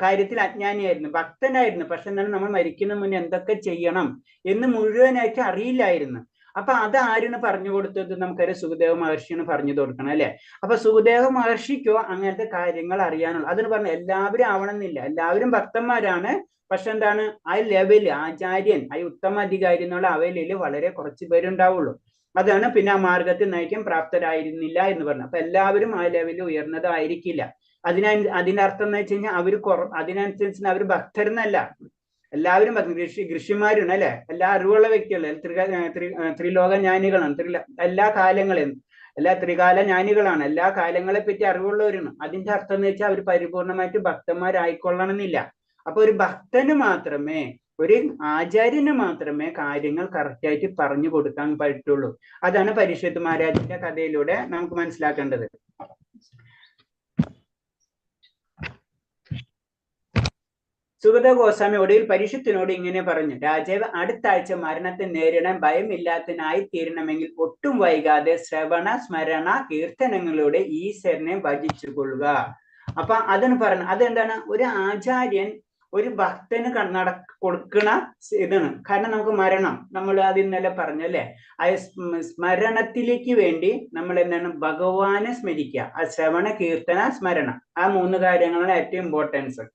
കാര്യത്തിൽ അജ്ഞാനിയായിരുന്നു, ഭക്തനായിരുന്നു. പക്ഷെ എന്താണ് നമ്മൾ മരിക്കുന്ന മുന്നേ എന്തൊക്കെ ചെയ്യണം എന്ന് മുഴുവനായിട്ട് അറിയില്ലായിരുന്നു. അപ്പൊ അത് ആരാണ് പറഞ്ഞു കൊടുത്തത്? നമുക്കറിയാം, സുഖദേവ മഹർഷിയാണ് പറഞ്ഞു കൊടുക്കണം അല്ലെ? അപ്പൊ സുഖദേവ മഹർഷിക്കോ അങ്ങനത്തെ കാര്യങ്ങൾ അറിയാനുള്ള, അതിന് പറഞ്ഞു എല്ലാവരും ആവണമെന്നില്ല, എല്ലാവരും ഭക്തന്മാരാണ്. പക്ഷെ എന്താണ് ആ ലെവല് ആചാര്യൻ, ആ ഉത്തമ അധികാരി എന്നുള്ള അവലില് വളരെ കുറച്ച് പേരുണ്ടാവുള്ളൂ. അതാണ് പിന്നെ ആ മാർഗത്തിൽ നയിക്കാൻ പ്രാപ്തരായിരുന്നില്ല എന്ന് പറഞ്ഞു. അപ്പൊ എല്ലാവരും ആ ലെവലിൽ ഉയർന്നതായിരിക്കില്ല. അതിന്റെ അർത്ഥം എന്ന് വെച്ച് കഴിഞ്ഞാൽ അവര് അതിനനുസരിച്ച് അവർ ഭക്തരെന്നല്ല, എല്ലാവരും ഋഷിമാരാണ് അല്ലെ? എല്ലാ അറിവുള്ള വ്യക്തികളെ, ത്രിലോക ജ്ഞാനികളാണ്, എല്ലാ കാലങ്ങളെയും എല്ലാ ത്രികാല ജ്ഞാനികളാണ്, എല്ലാ കാലങ്ങളെ പറ്റി അറിവുള്ളവരാണ്. അതിന്റെ അർത്ഥം എന്ന് വെച്ചാൽ അവർ പരിപൂർണമായിട്ട് ഭക്തന്മാരായിക്കൊള്ളണമെന്നില്ല. അപ്പൊ ഒരു ഭക്തന് മാത്രമേ, ഒരു ആചാര്യന് മാത്രമേ കാര്യങ്ങൾ കറക്റ്റായിട്ട് പറഞ്ഞു കൊടുക്കാൻ പറ്റുള്ളൂ. അതാണ് പരീക്ഷിത് മഹാരാജന്റെ കഥയിലൂടെ നമുക്ക് മനസ്സിലാക്കേണ്ടത്. സുഗത ഗോസ്വാമി ഒടുവിൽ പരീക്ഷത്തിനോട് ഇങ്ങനെ പറഞ്ഞു: രാജാവ്, അടുത്ത ആഴ്ച മരണത്തെ നേരിടാൻ ഭയമില്ലാത്തനായി തീരണമെങ്കിൽ ഒട്ടും വൈകാതെ ശ്രവണ സ്മരണ കീർത്തനങ്ങളിലൂടെ ഈശ്വരനെ ഭജിച്ചു കൊള്ളുക. അപ്പൊ അതിന് പറഞ്ഞു, അതെന്താണ്? ഒരു ആചാര്യൻ ഒരു ഭക്തന് കൊടുക്കണ ഇതാണ്. കാരണം നമുക്ക് മരണം, നമ്മൾ അത് ഇന്നലെ പറഞ്ഞല്ലേ, ആ സ്മരണത്തിലേക്ക് വേണ്ടി നമ്മൾ എന്താണ് ഭഗവാനെ സ്മരിക്കുക. ആ ശ്രവണ കീർത്തന സ്മരണ, ആ മൂന്ന് കാര്യങ്ങളാണ് ഏറ്റവും ഇമ്പോർട്ടൻസ്.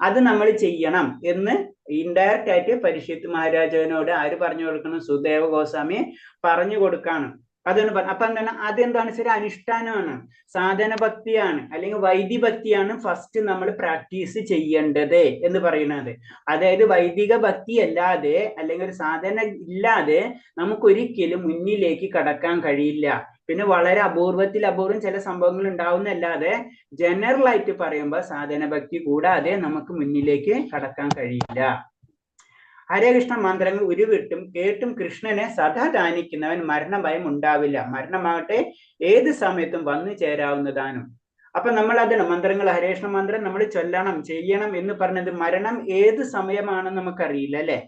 അത് നമ്മൾ ചെയ്യണം എന്ന് ഇൻഡയറക്റ്റ് ആയിട്ട് പരീക്ഷിത് മഹാരാജാവിനോട് ആര് പറഞ്ഞു കൊടുക്കണം? സുദേവ ഗോസ്വാമി പറഞ്ഞു കൊടുക്കാണ്. അതാണ് അപ്പൊ എന്താണ് അതെന്താണ്? ശരി, അനുഷ്ഠാനമാണ്, സാധന ഭക്തിയാണ്, അല്ലെങ്കിൽ വൈദിഭക്തിയാണ് ഫസ്റ്റ് നമ്മൾ പ്രാക്ടീസ് ചെയ്യേണ്ടത് എന്ന് പറയുന്നത്. അതായത് വൈദിക ഭക്തി അല്ലാതെ അല്ലെങ്കിൽ ഒരു സാധന ഇല്ലാതെ നമുക്കൊരിക്കലും മുന്നിലേക്ക് കടക്കാൻ കഴിയില്ല. പിന്നെ വളരെ അപൂർവത്തിൽ അപൂർവം ചില സംഭവങ്ങൾ ഉണ്ടാവുന്നല്ലാതെ ജനറൽ ആയിട്ട് പറയുമ്പോൾ സാധന ഭക്തി കൂടാതെ നമുക്ക് മുന്നിലേക്ക് കടക്കാൻ കഴിയില്ല. ഹരേകൃഷ്ണ മന്ത്രങ്ങൾ ഉരുവിട്ടും കേട്ടും കൃഷ്ണനെ സദാ ധ്യാനിക്കുന്നവൻ മരണഭയം ഉണ്ടാവില്ല. മരണമാകട്ടെ ഏത് സമയത്തും വന്നു ചേരാവുന്നതാനും. അപ്പൊ നമ്മൾ അതിന് മന്ത്രങ്ങൾ, ഹരേകൃഷ്ണ മന്ത്രം നമ്മൾ ചൊല്ലണം, ചെയ്യണം എന്ന് പറഞ്ഞത് മരണം ഏത് സമയമാണെന്ന് നമുക്കറിയില്ല അല്ലെ?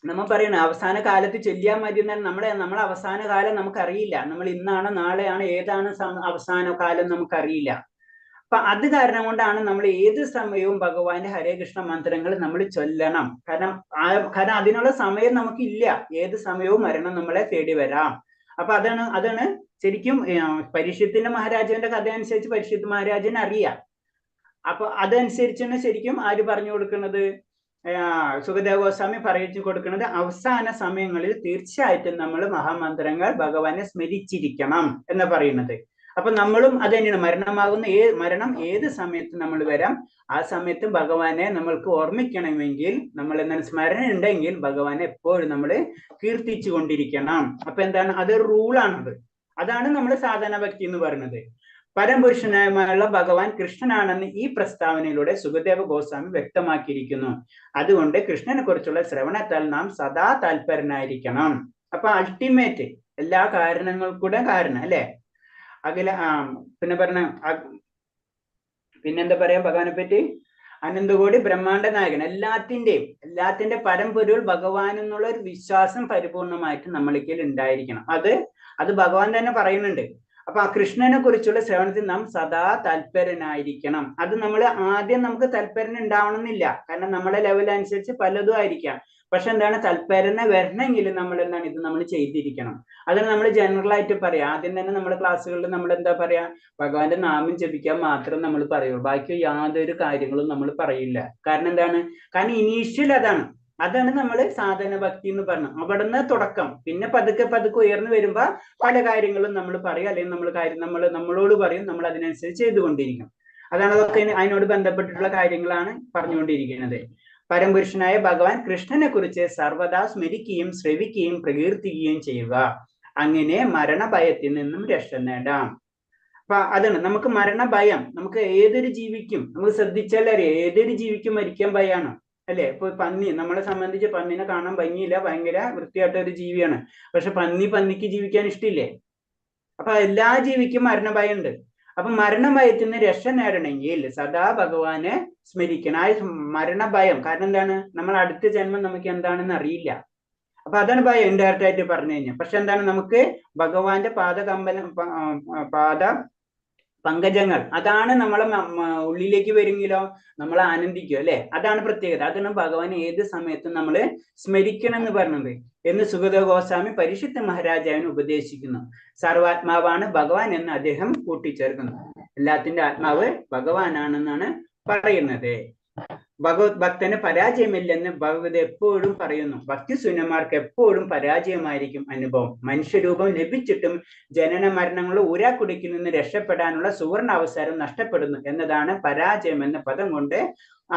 നമ്മ പറയണ അവസാന കാലത്ത് ചൊല്ലിയാൽ മതി എന്നാൽ നമ്മളെ അവസാന കാലം നമുക്കറിയില്ല. നമ്മൾ ഇന്നാണോ നാളെയാണോ ഏതാണ് അവസാന കാലം നമുക്കറിയില്ല. അപ്പൊ അത് കാരണം കൊണ്ടാണ് നമ്മൾ ഏത് സമയവും ഭഗവാന്റെ ഹരേ കൃഷ്ണ മന്ത്രങ്ങൾ നമ്മൾ ചൊല്ലണം. കാരണം കാരണം അതിനുള്ള സമയം നമുക്കില്ല. ഏത് സമയവും മരണം നമ്മളെ തേടി വരാം. അപ്പൊ അതാണ് അതാണ് ശരിക്കും പരീക്ഷത്തിന്റെ മഹാരാജാവിന്റെ കഥ അനുസരിച്ച് പരീക്ഷിത് മഹാരാജന് അറിയാം. അപ്പൊ അതനുസരിച്ചാണ് ശരിക്കും ആര് പറഞ്ഞു കൊടുക്കുന്നത്? സുഖദേവ ഗോസ്വാമി പറയിച്ചു കൊടുക്കുന്നത് അവസാന സമയങ്ങളിൽ തീർച്ചയായിട്ടും നമ്മൾ മഹാമന്ത്രങ്ങൾ ഭഗവാനെ സ്മരിച്ചിരിക്കണം എന്ന് പറയുന്നത്. അപ്പൊ നമ്മളും അത് തന്നെയാണ്. മരണം ഏത് സമയത്ത് നമ്മൾ വരാം, ആ സമയത്ത് ഭഗവാനെ നമ്മൾക്ക് ഓർമ്മിക്കണമെങ്കിൽ നമ്മൾ എന്താണ് സ്മരണ ഉണ്ടെങ്കിൽ ഭഗവാനെ എപ്പോഴും നമ്മൾ കീർത്തിച്ചു കൊണ്ടിരിക്കണം. അപ്പൊ എന്താണ് അത് റൂളാണത്. അതാണ് നമ്മൾ സാധന ഭക്തി എന്ന് പറയുന്നത്. പരംപുരുഷനായുള്ള ഭഗവാൻ കൃഷ്ണനാണെന്ന് ഈ പ്രസ്താവനയിലൂടെ സുഖദേവ ഗോസ്വാമി വ്യക്തമാക്കിയിരിക്കുന്നു. അതുകൊണ്ട് കൃഷ്ണനെ കുറിച്ചുള്ള ശ്രവണത്താൽ നാം സദാ താല്പരനായിരിക്കണം. അപ്പൊ അൾട്ടിമേറ്റ് എല്ലാ കാരണങ്ങൾക്കൂടെ കാരണം അല്ലെ? അഖില പിന്നെ പറഞ്ഞ പിന്നെന്താ പറയാ ഭഗവാനെ പറ്റി? അനന്തകോടി ബ്രഹ്മാണ്ട നായകൻ, എല്ലാത്തിന്റെ പരമ്പൊരുൾ ഭഗവാൻ എന്നുള്ള ഒരു വിശ്വാസം പരിപൂർണമായിട്ട് നമ്മളിക്കൽ ഉണ്ടായിരിക്കണം. അത് അത് ഭഗവാൻ തന്നെ പറയുന്നുണ്ട്. അപ്പൊ ആ കൃഷ്ണനെ കുറിച്ചുള്ള ശ്രവണത്തിൽ നാം സദാ താല്പരനായിരിക്കണം. അത് നമ്മൾ ആദ്യം നമുക്ക് താല്പര്യൻ ഉണ്ടാവണമെന്നില്ല, കാരണം നമ്മളെ ലെവൽ അനുസരിച്ച് പലതും ആയിരിക്കാം. പക്ഷെ എന്താണ് താല്പര്യനെ വരണമെങ്കിൽ നമ്മൾ എന്താണ് ഇത് നമ്മൾ ചെയ്തിരിക്കണം. അതിന് നമ്മൾ ജനറൽ ആയിട്ട് പറയാം. ആദ്യം തന്നെ നമ്മൾ ക്ലാസ്സുകളിൽ നമ്മൾ എന്താ പറയാ, ഭഗവാന്റെ നാമം ജപിക്കാൻ മാത്രം നമ്മൾ പറയുള്ളൂ, ബാക്കി യാതൊരു കാര്യങ്ങളും നമ്മൾ പറയില്ല. കാരണം എന്താണ്? കാരണം ഇനീഷ്യൽ അതാണ്. അതാണ് നമ്മൾ സാധന ഭക്തി എന്ന് പറഞ്ഞത്. അവിടുന്ന് തുടക്കം. പിന്നെ പതുക്കെ പതുക്കെ ഉയർന്നു വരുമ്പോ പല കാര്യങ്ങളും നമ്മൾ പറയും, അല്ലെങ്കിൽ നമ്മൾ കാര്യം നമ്മൾ നമ്മളോട് പറയും, നമ്മൾ അതിനനുസരിച്ച് ചെയ്തുകൊണ്ടിരിക്കും. അതാണ് അതൊക്കെ അതിനോട് ബന്ധപ്പെട്ടിട്ടുള്ള കാര്യങ്ങളാണ് പറഞ്ഞുകൊണ്ടിരിക്കുന്നത്. പരംപുരുഷനായ ഭഗവാൻ കൃഷ്ണനെ കുറിച്ച് സർവദാ സ്മരിക്കുകയും ശ്രവിക്കുകയും പ്രകീർത്തിക്കുകയും ചെയ്യുക. അങ്ങനെ മരണഭയത്തിൽ നിന്നും രക്ഷ നേടാം. അപ്പൊ അതാണ് നമുക്ക് മരണഭയം. നമുക്ക് ഏതൊരു ജീവിക്കും, നമുക്ക് ശ്രദ്ധിച്ചാൽ അറിയാം, ഏതൊരു ജീവിക്കും മരിക്കാൻ ഭയമാണ് അല്ലെ? ഇപ്പൊ പന്നി, നമ്മളെ സംബന്ധിച്ച് പന്നിനെ കാണാൻ ഭംഗിയില്ല, ഭയങ്കര വൃത്തിയായിട്ട ഒരു ജീവിയാണ്. പക്ഷെ പന്നിക്ക് ജീവിക്കാൻ ഇഷ്ടമില്ലേ? അപ്പൊ എല്ലാ ജീവിക്കും മരണഭയം ഉണ്ട്. അപ്പൊ മരണഭയത്തിൽ നിന്ന് രക്ഷ നേടണമെങ്കിൽ സദാ ഭഗവാനെ സ്മരിക്കണം. ആ മരണഭയം കാരണം എന്താണ്? നമ്മൾ അടുത്ത ജന്മം നമുക്ക് എന്താണെന്ന് അറിയില്ല. അപ്പൊ അതാണ് ഭയം ഇൻഡയറക്റ്റ് ആയിട്ട് പറഞ്ഞു കഴിഞ്ഞാൽ. പക്ഷെ എന്താണ്, നമുക്ക് ഭഗവാന്റെ പാദ പങ്കജങ്ങൾ അതാണ് നമ്മളെ ഉള്ളിലേക്ക് വരുമെങ്കിലോ നമ്മൾ ആനന്ദിക്കും അല്ലെ? അതാണ് പ്രത്യേകത. അതാണ് ഭഗവാൻ ഏത് സമയത്തും നമ്മള് സ്മരിക്കണം എന്ന് പറഞ്ഞത് എന്ന് സുഖദേവ ഗോസ്വാമി പരിശുദ്ധ മഹാരാജാവിന് ഉപദേശിക്കുന്നു. സർവാത്മാവാണ് ഭഗവാൻ എന്ന് അദ്ദേഹം കൂട്ടിച്ചേർക്കുന്നു. എല്ലാത്തിന്റെ ആത്മാവ് ഭഗവാനാണെന്നാണ് പറയുന്നത്. ഭഗവത് ഭക്തന് പരാജയമില്ലെന്ന് ഭഗവത് എപ്പോഴും പറയുന്നു. ഭക്തിശൂന്യന്മാർക്ക് എപ്പോഴും പരാജയമായിരിക്കും അനുഭവം. മനുഷ്യരൂപം ലഭിച്ചിട്ടും ജനന മരണങ്ങൾ ഊരാക്കുടുക്കിൽ നിന്ന് രക്ഷപ്പെടാനുള്ള സുവർണ അവസരം നഷ്ടപ്പെടുന്നു എന്നതാണ് പരാജയം എന്ന പദം കൊണ്ട്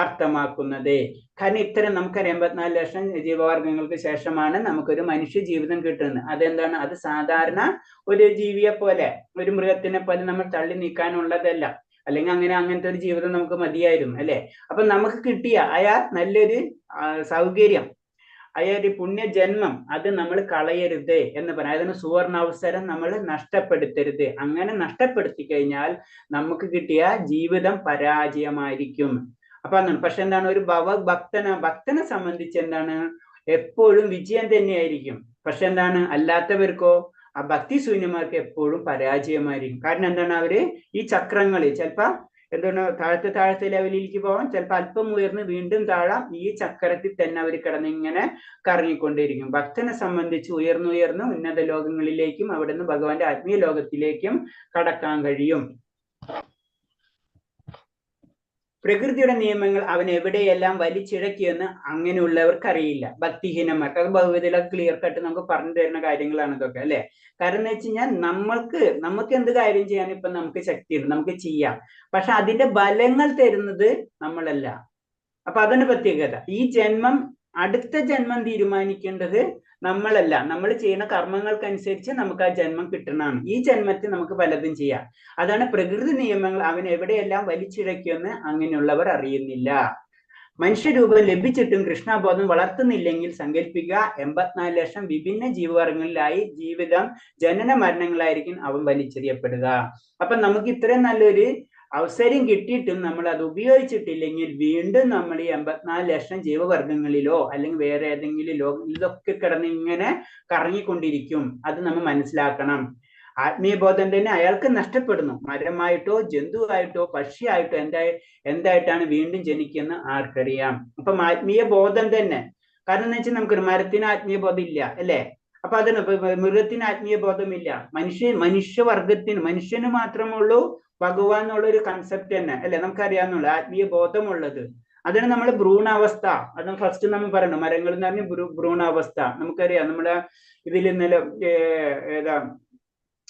അർത്ഥമാക്കുന്നത്. കാരണം ഇത്തരം നമുക്കറിയാം 84 ലക്ഷം ജീവവർഗങ്ങൾക്ക് ശേഷമാണ് നമുക്കൊരു മനുഷ്യ ജീവിതം കിട്ടുന്നത്. അതെന്താണ്? അത് സാധാരണ ഒരു ജീവിയെ പോലെ, ഒരു മൃഗത്തിനെ പോലെ നമ്മൾ തള്ളി നീക്കാനുള്ളതല്ല. അല്ലെങ്കിൽ അങ്ങനത്തെ ഒരു ജീവിതം നമുക്ക് മതിയായിരുന്നു അല്ലെ? അപ്പൊ നമുക്ക് കിട്ടിയ അയാൾ നല്ലൊരു സൗകര്യം, അയാൾ പുണ്യജന്മം, അത് നമ്മൾ കളയരുത് എന്ന് പറയാം. അതിന് സുവർണാവസരം നമ്മൾ നഷ്ടപ്പെടുത്തരുത്. അങ്ങനെ നഷ്ടപ്പെടുത്തി കഴിഞ്ഞാൽ നമുക്ക് കിട്ടിയ ജീവിതം പരാജയമായിരിക്കും. അപ്പൊ അതാണ്. പക്ഷെ എന്താണ്, ഒരു ഭക്തനെ സംബന്ധിച്ച് എന്താണ്, എപ്പോഴും വിജയം തന്നെയായിരിക്കും. പക്ഷെ എന്താണ്, അല്ലാത്തവർക്കോ ആ ഭക്തിശൂന്യന്മാർക്ക് എപ്പോഴും പരാജയമായിരിക്കും. കാരണം എന്താണ്, അവര് ഈ ചക്രങ്ങളിൽ ചിലപ്പോ എന്താണ് താഴത്തെ താഴത്തെ ലെവലിലേക്ക് പോകാം, ചിലപ്പോ അല്പം ഉയർന്ന് വീണ്ടും താഴാം. ഈ ചക്രത്തിൽ തന്നെ അവർ കിടന്ന് ഇങ്ങനെ കറങ്ങിക്കൊണ്ടിരിക്കും. ഭക്തനെ സംബന്ധിച്ച് ഉയർന്നുയർന്ന് ഉന്നത ലോകങ്ങളിലേക്കും അവിടുന്ന് ഭഗവാന്റെ ആത്മീയ ലോകത്തിലേക്കും കടക്കാൻ കഴിയും. പ്രകൃതിയുടെ നിയമങ്ങൾ അവൻ എവിടെയെല്ലാം വലിച്ചിഴക്കിയെന്ന് അങ്ങനെയുള്ളവർക്ക് അറിയില്ല. ഭക്തിഹീനന്മാർക്ക് അത് ഭഗവതിയിലൊക്കെ ക്ലിയർ കട്ട് നമുക്ക് പറഞ്ഞു തരുന്ന കാര്യങ്ങളാണ് ഇതൊക്കെ അല്ലെ? കാരണം എന്ന് വെച്ച് കഴിഞ്ഞാൽ നമുക്ക് എന്ത് കാര്യം ചെയ്യാൻ ഇപ്പൊ നമുക്ക് ശക്തിയുണ്ട്, നമുക്ക് ചെയ്യാം. പക്ഷെ അതിന്റെ ബലങ്ങൾ തരുന്നത് നമ്മളല്ല. അപ്പൊ അതാണ് പ്രത്യേകത. ഈ ജന്മം, അടുത്ത ജന്മം തീരുമാനിക്കേണ്ടത് നമ്മളല്ല. നമ്മൾ ചെയ്യുന്ന കർമ്മങ്ങൾക്കനുസരിച്ച് നമുക്ക് ആ ജന്മം കിട്ടണമാണ്. ഈ ജന്മത്തിൽ നമുക്ക് പലതും ചെയ്യാം. അതാണ് പ്രകൃതി നിയമങ്ങൾ അവൻ എവിടെയെല്ലാം വലിച്ചിഴക്കിയെന്ന് അങ്ങനെയുള്ളവർ അറിയുന്നില്ല. മനുഷ്യരൂപം ലഭിച്ചിട്ടും കൃഷ്ണബോധം വളർത്തുന്നില്ലെങ്കിൽ സങ്കല്പിക്കുക, 84 ലക്ഷം വിഭിന്ന ജീവവർഗങ്ങളിലായി ജീവിതം ജനന മരണങ്ങളായിരിക്കും അവൻ വലിച്ചെറിയപ്പെടുക. അപ്പൊ നമുക്ക് ഇത്രയും നല്ലൊരു അവസരം കിട്ടിയിട്ടും നമ്മൾ അത് ഉപയോഗിച്ചിട്ടില്ലെങ്കിൽ വീണ്ടും നമ്മൾ ഈ 84 ലക്ഷം ജീവവർഗങ്ങളിലോ അല്ലെങ്കിൽ വേറെ ഏതെങ്കിലും ലോക ഇതൊക്കെ കിടന്ന് ഇങ്ങനെ കറങ്ങിക്കൊണ്ടിരിക്കും. അത് നമ്മൾ മനസ്സിലാക്കണം. ആത്മീയബോധം തന്നെ അയാൾക്ക് നഷ്ടപ്പെടുന്നു. മരമായിട്ടോ ജന്തുവായിട്ടോ പക്ഷിയായിട്ടോ എന്തായിട്ടാണ് വീണ്ടും ജനിക്കുന്ന ആർക്കറിയാം. അപ്പം ആത്മീയ ബോധം തന്നെ, കാരണം എന്ന് വെച്ചാൽ നമുക്കൊരു മരത്തിന് ആത്മീയ ബോധം ഇല്ല അല്ലേ? അപ്പൊ അതിന് മൃഗത്തിന് ആത്മീയ ബോധമില്ല. മനുഷ്യവർഗത്തിന്, മനുഷ്യന് മാത്രമുള്ളൂ ഭഗവാൻ എന്നുള്ളൊരു കൺസെപ്റ്റ് തന്നെ അല്ലെ? നമുക്കറിയാവുന്നുള്ള ആത്മീയ ബോധമുള്ളത്. അതാണ് നമ്മൾ ഭ്രൂണാവസ്ഥ. അത് ഫസ്റ്റ് നമ്മൾ പറയണം. മരങ്ങൾ എന്ന് പറഞ്ഞ ഭ്രൂണാവസ്ഥ നമുക്കറിയാം. നമ്മുടെ ഇതിൽ ഇന്നലെ ഏതാ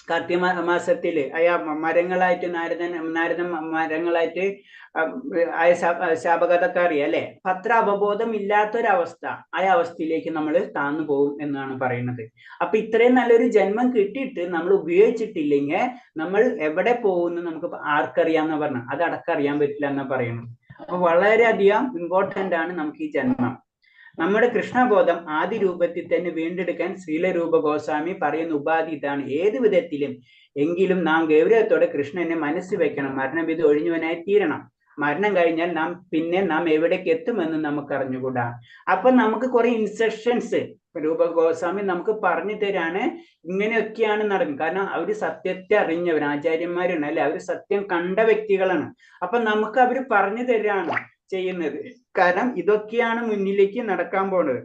കാർത്തിക മാസത്തില് അയാ മരങ്ങളായിട്ട് നാരദൻ മരങ്ങളായിട്ട് ആയ ശാപകഥക്കെ അറിയാം അല്ലെ? അത്ര അവബോധം ഇല്ലാത്തൊരവസ്ഥ, ആ അവസ്ഥയിലേക്ക് നമ്മൾ താന്നു പോകും എന്നാണ് പറയുന്നത്. അപ്പൊ ഇത്രയും നല്ലൊരു ജന്മം കിട്ടിയിട്ട് നമ്മൾ ഉപയോഗിച്ചിട്ടില്ലെങ്കിൽ നമ്മൾ എവിടെ പോകുന്നു നമുക്ക് ആർക്കറിയാന്നാ പറഞ്ഞത്? അത് അടക്കം അറിയാൻ പറ്റില്ല എന്നാ പറയുന്നത്. അപ്പൊ വളരെയധികം ഇമ്പോർട്ടന്റ് ആണ് നമുക്ക് ഈ ജന്മം. നമ്മുടെ കൃഷ്ണബോധം ആദ്യ രൂപത്തിൽ തന്നെ വീണ്ടെടുക്കാൻ ശ്രീലരൂപ ഗോസ്വാമി പറയുന്ന ഉപാധി ഇതാണ്. ഏത് വിധത്തിലും എങ്കിലും നാം ഗൗരവത്തോടെ കൃഷ്ണനെ മനസ്സ് വെക്കണം. മരണവിധി ഒഴിഞ്ഞവനായി തീരണം. മരണം കഴിഞ്ഞാൽ നാം എവിടേക്ക് എത്തുമെന്ന് നമുക്ക് അറിഞ്ഞുകൂടാ. അപ്പൊ നമുക്ക് കുറെ ഇൻസ്ട്രക്ഷൻസ് രൂപ ഗോസ്വാമി നമുക്ക് പറഞ്ഞു തരാണ്. ഇങ്ങനെയൊക്കെയാണ് നടക്കുന്നത്. കാരണം അവര് സത്യത്തെ അറിഞ്ഞവർ, ആചാര്യന്മാരാണ് അല്ലെ? അവര് സത്യം കണ്ട വ്യക്തികളാണ്. അപ്പൊ നമുക്ക് അവര് പറഞ്ഞു തരാണ് ചെയ്യുന്നത്. കാരണം ഇതൊക്കെയാണ് മുന്നിലേക്ക് നടക്കാൻ പോണത്.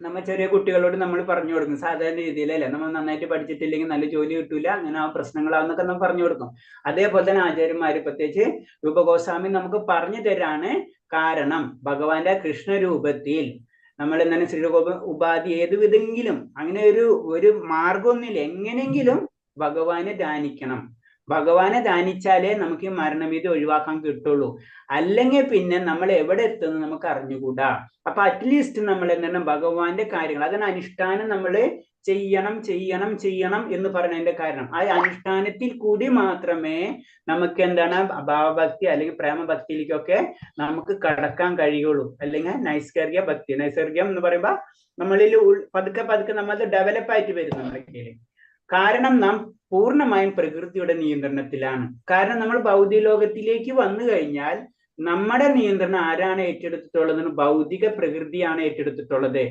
നമ്മ ചെറിയ കുട്ടികളോട് നമ്മൾ പറഞ്ഞു കൊടുക്കും സാധാരണ രീതിയിൽ അല്ലെ? നമ്മൾ നന്നായിട്ട് പഠിച്ചിട്ടില്ലെങ്കിൽ നല്ല ജോലി കിട്ടൂല, അങ്ങനെ ആ പ്രശ്നങ്ങളാവുന്നൊക്കെ നമ്മൾ പറഞ്ഞു കൊടുക്കും. അതേപോലെ തന്നെ ആചാര്യന്മാര്, പ്രത്യേകിച്ച് രൂപഗോസ്വാമി നമുക്ക് പറഞ്ഞു തരാണ്. കാരണം ഭഗവാന്റെ കൃഷ്ണരൂപത്തിൽ നമ്മൾ എന്താണ് ശ്രീരൂപ ഉപാധി ഏത് വിധെങ്കിലും അങ്ങനെ ഒരു ഒരു മാർഗമൊന്നുമില്ല, എങ്ങനെങ്കിലും ഭഗവാനെ ധ്യാനിക്കണം. ഭഗവാനെ ധ്യാനിച്ചാലേ നമുക്ക് ഈ മരണഭീതി ഒഴിവാക്കാൻ കിട്ടുള്ളൂ. അല്ലെങ്കിൽ പിന്നെ നമ്മൾ എവിടെ എത്തുന്നു നമുക്ക് അറിഞ്ഞുകൂടാ. അപ്പൊ അറ്റ്ലീസ്റ്റ് നമ്മൾ എന്താണ് ഭഗവാന്റെ കാര്യങ്ങൾ, അതാണ് അനുഷ്ഠാനം നമ്മൾ ചെയ്യണം ചെയ്യണം ചെയ്യണം എന്ന് പറയുന്നതിന്റെ കാരണം. ആ അനുഷ്ഠാനത്തിൽ കൂടി മാത്രമേ നമുക്ക് എന്താണ് ഭാവഭക്തി അല്ലെങ്കിൽ പ്രേമഭക്തിയിലേക്കൊക്കെ നമുക്ക് കടക്കാൻ കഴിയുള്ളൂ. അല്ലെങ്കിൽ നൈസർഗിക ഭക്തി, നൈസർഗ്യം എന്ന് പറയുമ്പോ നമ്മളിൽ പതുക്കെ പതുക്കെ നമ്മൾ ഡെവലപ്പ് ആയിട്ട് വരും നമ്മുടെ കീഴിൽ. കാരണം നാം പൂർണ്ണമായും പ്രകൃതിയുടെ നിയന്ത്രണത്തിലാണ്. കാരണം നമ്മൾ ഭൗതിക ലോകത്തിലേക്ക് വന്നു കഴിഞ്ഞാൽ നമ്മുടെ നിയന്ത്രണം ആരാണ് ഏറ്റെടുത്തിട്ടുള്ളത്? ഭൗതിക പ്രകൃതിയാണ് ഏറ്റെടുത്തിട്ടുള്ളത്.